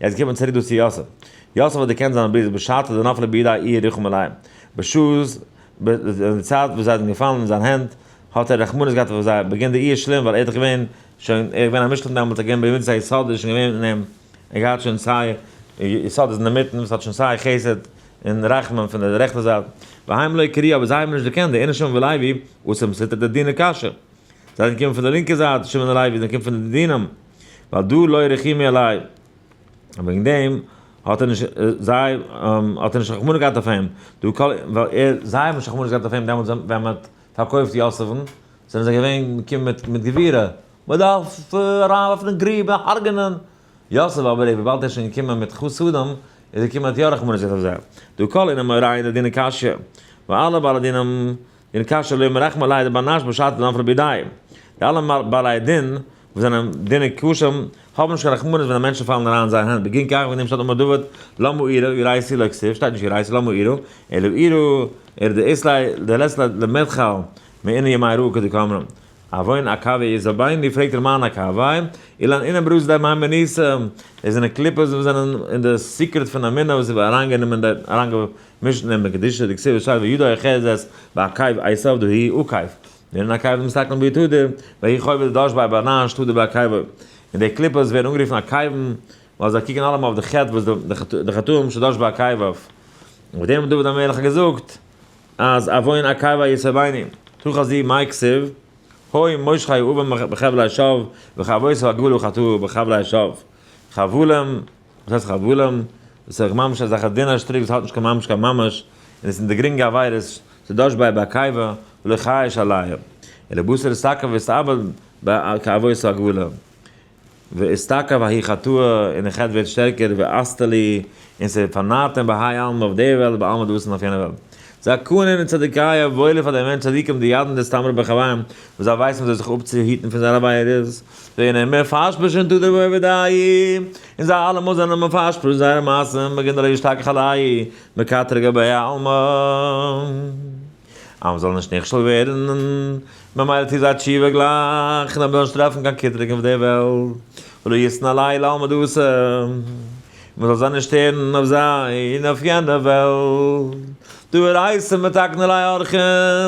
יעצט קומט מען צוריק דא צו יוסף. יוסף האט דערקענט זיינע ברידער בשעתא דנפלו בידיה איהו רחום עליהם. בשעת אין די צייט וואס זיי זענען געפאלן אין זיין הענט האט ער רחמנות געהאט אויף זיי, בגין דאיהו שלים ווייל ער איז דאך געווען שוין, ער איז געווען א מושלם דעמאלטס, ער איז געווען במידת היסוד איז שוין געווען אין אים, ער האט געהאט שוין סיי יסוד איז אינדערמיטן וואס האט שוין סיי חסד און רחמים פון די רעכטע זייט, והם לא הכירוהו אבער זיי האבן נישט דערקענט דאינון שמעון ולוי אתו מסטרא דדינא קשי, זיי זענען געקומען פון די לינקע זייט, שמעון און לוי זענען געקומען פון די דינים, ועל דא לא רחימו עליה, און וועגן דעם האט ער נישט זיי האט ער נישט רחמנות געהאט אויף אים, דא כל ווייל ער זיי האבן נישט רחמנות געהאט אויף אים דעמאלטס ווען מען האט פארקויפט יוסף'ן זענען זיי געווען געקומען מיט מיט גבורה, מען דארף אריינווארפן אין גריב און הרג'נען יוסף אבער וויבאלד ער איז שוין געקומען מיט חסדים איז ער געקומען האט יא רחמנות געהאט אויף זיי. דהא כל אינון מאריהון דדינא קשיא ואלא בעלי דינא דינא קשיא לא מרחמי עליה דבר נש בשעתא דנפלו בידייהו. די אלע בעלי דין וואס זענען דינא קשים האבן נישט קיין רחמנות ווען די מענטשן פאלן אריין אין זייער הענט בגין כך וועגן דעם שטייט אמר דוד למה אירא יראתי לא כתיב שטייט נישט יראתי למה אירא אלא אירא ער דאית ליה דלית ליה למדחל מאינון ימי רעה כדקאמרן. עוון עקביא איז רבינו, פרעגט ער מאן עקביא, אילן אינם ברז די מים מניסה, דאס זענען קליפות וואס זענען אין די secret פון אמונה וואס איז אריינגענומען די אריינגעמישט אין דעם קדושה, דכתיב שטייט וידע יחז את בעקב עשיו דהי עקב, ואינון עקבים מסתכלין בהו תדיר, ויהי חובה דדש ביי בר נש תדיר בעקבו, און די קליפות ווערן אנגערופן עקבים ווייל זיי קוקן אלעמאל אויף די חטא וואס די חטאים שדש בעקביו, און אויף דעם האט דוד המלך געזאגט. אז עוון עקביא יסובני, תא חזי מאי כתיב, הוי מושכי האבן בחבלי שוא, וכאבותיו הגלו חטאו בחבלי שוא. חבלים, וואס הייסט חבלים? דאס איז ממש אזעלכע דינע שטריק וואס האט נישט קיין ממש קיין ממש, און עס איז די גרינגע עבירות, ס'דאש ביי בעקיבה ולא חייש עליה, אלא בתר אסתכא ואסתאבא כאבות הגבולה. ואסתכא וההיא חטאה, און די חטא ווערט שטערקער, ואסתא לי, און ס'פארנייט אים בהאי עלמא אויף די וועלט ובעלמא דאתין אויף יענע וועלט. זכאין און צדיקיא, וואויל איז פאר די מענטש צדיקים דידעין דאסתמרי בחבריהם, וואס זיי ווייסן וויאזוי זיך אפצוהיטן פון זייערע עבירות, ואינון מפשפשין תדיר בעובדייהו, און זיי אלעמאל זענען מפשפש אין זייערע מעשים, בגין דלא ישתכח עלייהו מקטרגא בהאי עלמא. אז מען זאל נישט נכשל ווערן, ממילא טו זיי תשובה גלייך, און אז מען זאל נישט טרעפן קיין קטרוג אויף דער וועלט, ולא יתנ עלייהו לעלמא דאתי, מען זאל זיי נישט שטערן אויף זיי און אויף יענע וועלט. דאורייתא מתקנא ליה אורחין,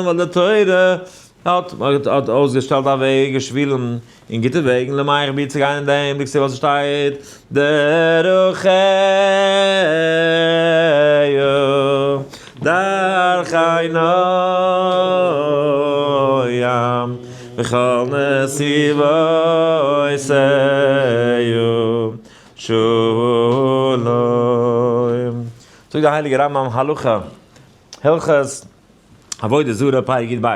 ווייל די תורה האט אויסגעשטעלט א וועג, ושבילין, און גוטע וועגן למיהך ביה צו גיין אין דעם, דכתיב וואס עס שטייט, דרכיה דרכי נועם וכל נתיבותיה שלום. זאגט דער הייליגער רמב ם הלכה, הלכות עבודה זרה פרק י ב,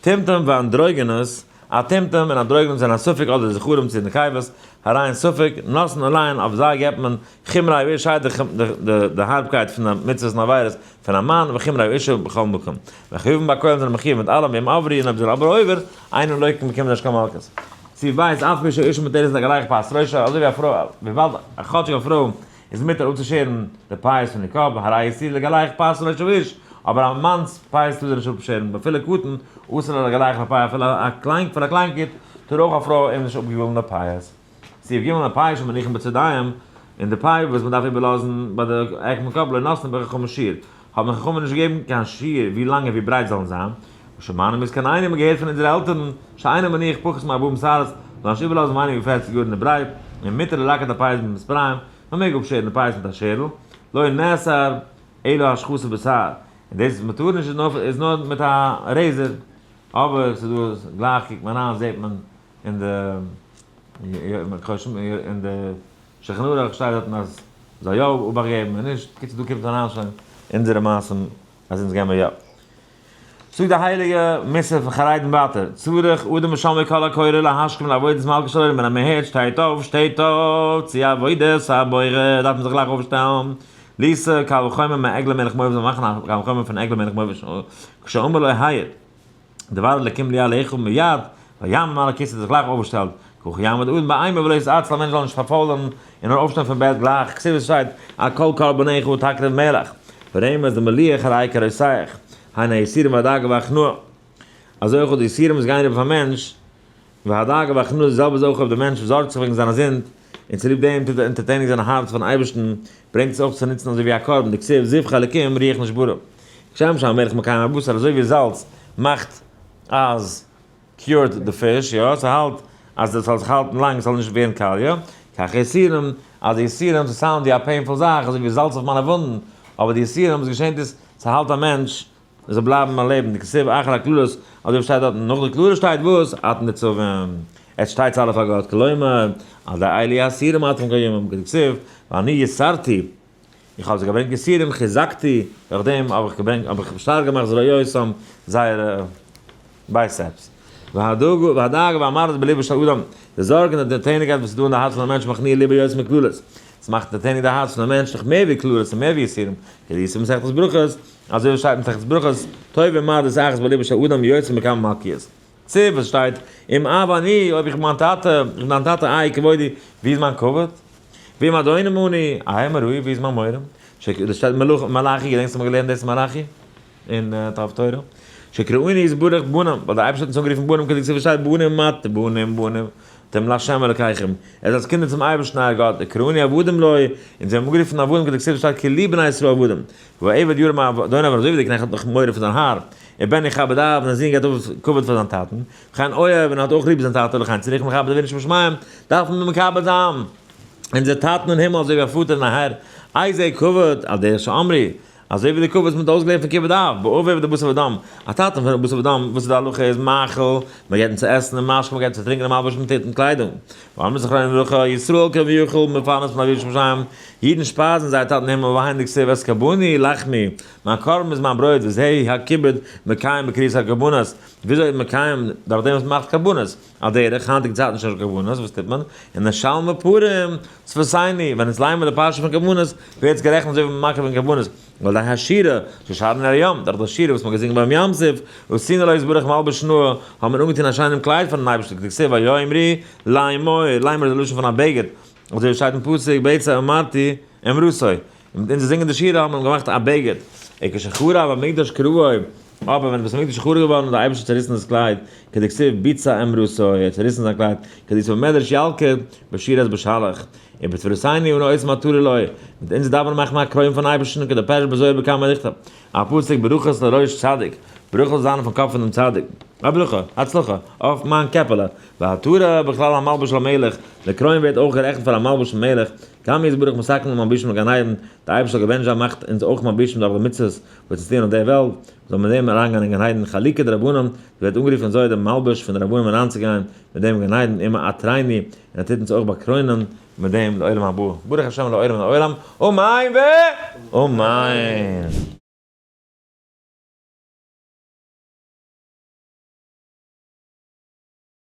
טומטום ואנדרוגינוס, א טומטום און אנדרוגינוס זענען א ספק אדער זכרים צו נקבות, הרי הן ספק, נושאין עליהן, אויף זיי געבט מען חומרי האיש סיי די הארבקייט פון די מצוות און עבירות פון א מאן וחומרי האשה בכל מקום. וחייבים בכל זענען מחויב מיט אלעם ואם עברו און אויב זיי זענען אבער עובר, אינן לוקין באקומען זיי נישט קיין מלקות. סעיף ב', אף מי שהאשה מותרת לגלח פאת ראשה, אזוי ווי א פרוי, וויבאלד כאטשיג א פרוי איז מותר אפצושערן די פאות פון די קאפ, הרי איסור לגלח פאת ראש האיש, אבער א מאנ'ס פאות טאר ער נישט אפשערן, ואפילו קטן, אסור לגלח לפאה, אפילו א קליין פאר א קליין קינד, טאר אויך א פרוי אים נישט אפגאלן די פאות. סעיף ג' הפאה שמניחין בצדיהם, און די פאה וואס מען דארף איבערלאזן ביי די עק פון קאפ, לא נתנו בה חכמים שיעור, האבן חכמים נישט געגעבן קיין שיעור ווי לאנג און ווי ברייט זאלן זיין, ושמענו מזקנינו, מ'האט געהערט פון אונזערע עלטערן, שאינו מניח פחות מארבעים שערות, זאל נישט איבערלאזן ווייניגער ווי 40 יאר אין די ברייט, און מותר ללקט הפאות במספריים, מען מעג אפשערן די פאות מיט א שערל, לא נאסר אלא השחתה בשער, און דאס וואס מען טאר נישט איז נאר מיט א razor, אבער ס'איז דא גלייך קוקט מען אריין זעט מען אין די אין די שולחן ערוך שטייט דארטן אז מ'זאל יא אבאכט געבן און נישט, בקיצור דא קומט אריין שוין אונזערע מעשים אז אונז געבן מיר יא. זאגט די הייליגע מוסר פון חרדים ווייטער, צריך אדם בשומעו כל הקורא להשכים לעבודת מלכו של עולם, ווען א מען הערט שטייט אויף, שטייט אויף צו עבודת הבורא, דארף מען זיך גלייך אויפשטעלן, לישא קל וחומר מעגלי מלך מואב, זאל מאכן א קל וחומר פון עגלי מלך מואב, כשאמר לו היד. דבר אלקים לי עליך מיד, ויעמוד מעל הכסא האט זיך גלייך אויפגעשטעלט, כך יעמוד אדם באימה ולא יתעצל א מענטש זאל נישט פארפוילן און נאר אויפשטיין פון בעט גלייך, כתיב עס שטייט על כל קרבניך תקריב מלח, ורמז דמליח הרי כרותח, היינו היסורים והדאגה והכנעה, אזוי אויך די יסורים וואס גייען אריבער פאר מענטש, והדאגה והכנעה די זעלבע איז אויך אויב דער מענטש זארגט זיך וועגן זיינע זינד, און צוליב דעם טוט ער אונטערטעניג זיין הארץ פארן אייבערשטן, ברענגט עס אויך צו נוצן אזוי ווי א קרבן, דכתיב זבחי אלקים רוח נשברה. כשם שהמלח מקיים הבשר, אזוי ווי זאלץ מאכט אז cured די פיש, יא, ס'האלט אז עס זאל זיך האלטן לאנג, עס זאל נישט ווערן קאליע, כך יסורים, אז די יסורים, ס' sound ווי א painful זאך, אזוי ווי זאלץ אויף מיינע וואונדן, אבער די יסורים וואס געשענט איז, ס'האלט א מענטש עס זאל בלייבן ביים לעבן, דכתיב אחר הקללות, אזוי ווי שטייט דארטן, נאך די קללה שטייט וואס? אתם נצבים, עטס שטייטס אלע פאר גאט, כלומר, על די אלו יסורים אתם קיימים, כדכתיב, ואני יסרתי, איך האב זיי געברענגט יסורים, חזקתי, דורך דעם האב איך געברענגט, האב איך שטארק געמאכט זרועותם, זייערע biceps. והדאגה והמראות בלבו של אדם, די זארג און די אונטערטעניגקייט וואס איז דא אין די הארץ פון א מענטש מכניע לבו יותר מקללות, עס מאכט אונטערטעניג די הארץ פון א מענטש נאך מער ווי קללות און מער ווי יסורים, כדאיתא במסכת ברכות, אזוי ווי שטייט אין מסכת ברכות, טובה מרדות אחת בלבו של אדם יותר מכמה מלקיות. צו וואס שטייט, אם אב אני, אויב איך בין מיין טאטע, איך בין דיין טאטע, איה כבודי, ווי איז מיין כבוד? ואם אדונים אני, איה מוראי, ווי איז מיין מורא? דאס שטייט מלאכי, געדענקסט האט מען געלערנט דאס אין מלאכי? אין תו תורה. שקראוני יתברך בנים, ווייל דער אייבערשטער האט אונז אנגערופן בנים, כדי צו פארשטיין בנים אתם, בנים בנים, אתם לה' אלקיכם, ער איז אלס קינדער צום אייבערשטן אייער גאט, וקראוני עבדים לו, אונז ווערן אנגערופן עבדים כדי צו פארשטיין כי לי בני ישראל עבדים, והעבד ירא מאדוניו און אזוי ווי דער קנעכט האט נאך מורא פון זיין האר, ובן יכבד אב, און א זון געבט אויף כבוד פאר זיין טאטן, וכן אוהב, און האט אויך ליב זיין טאטע, לכן צריך מכבד אבינו שבשמים, דארף מען מכבד זיין אונזער טאטן אין הימל אזוי ווי א פאטער און א הער, איזה כבוד, על דרך שאמרו. אזוי ווי די כבוד וואס מען האט אויסגעלערנט פון כיבוד אב, באביו די בשר ודם, א טאטע פון בשר ודם, וואס איז די הלכה איז מאכל, מען געבט אים צו עסן און משקה, מען געבט צו טרינקען און מלבוש מען טוט אים קליידונג. ואמרו זכרונו לברכה, ישראל כביכול מפרנס פון אביו שבשמים, אידן שפייזן זייער טאטן אין הימל, והיינו דכתיב את קרבני לחמי, מיין קרבן איז מיין ברויט, וזהו הכיבוד מקיים בקריאת הקרבנות, וויאזוי איז מקיים דורך דעם וואס מען מאכט קרבנות? על דרך, היינטיגע צייטן נישט קיין קרבנות, וואס טוט מען? און נשלמה פורים, שפתינו, ווען אונז לייען מיר די פרשה פון קרבנות, ווערט עס גערעכנט אזוי ווי מען מקריב אין קרבנות, ועל ידי השירה, ששרנו על הים, דורך די שירה וואס מען האט געזינגען ביים ים סוף, ועשינו לו יתברך מלבוש נאה, האט מען אנגעטון א שיינעם קלייד פארן אייבערשטן, כדכתיב ויאמרו לאמור, לאמור איז א לשון פון א בגד, אזוי ווי שטייט אין פסוק בצע אמרתי אמרתו, און מיט אונזער זינגען די שירה האט מען אים געמאכט א בגד, וכשחרב המקדש קרעו, אבער ווען די בית המקדש איז חרוב געווארן האט דער אייבערשטער צעריסן דאס קלייד, כדכתיב בצע אמרתו, ער האט צעריסן זיין קלייד, כדאיתא במדרש ילקוט בשירת בשלח, ובתפילתינו אנו עושים עטרה לו, מיט אונזער דאווענען מאכן מיר א קרוין פארן אייבערשטן, כדפרש בזוהר בכמה דכתב, א פסוק ברכות לראש צדיק, ברכות זאל זיין אויפן קאפ פונעם צדיק, א ברכה, הצלחה, אויף מיין קעפעלע, והעטרה בכלל המלבוש למלך, די קרוין ווערט אויך גערעכנט פאר א מלבוש פון מלך, גם יתברך מתקן ומלבישין בגן עדן, דער אייבערשטער זאל געבענטשט זיין מאכט אונז אויך מלבישים דורך די מצוות וואס אונז טוען אויף דער וועלט, זאל מיט דעם אריינגיין אין גן עדן, חלוקה דרבנן, ווערט אנגערופן אזוי דער מלבוש פון די רבנים אריינצוגיין מיט דעם אין גן עדן, ומעטרנו, און ער טוט אונז אויך באקרוינען מיט דעם לעולם הבא, ברוך השם לעולם לעולם, אמן ואמן.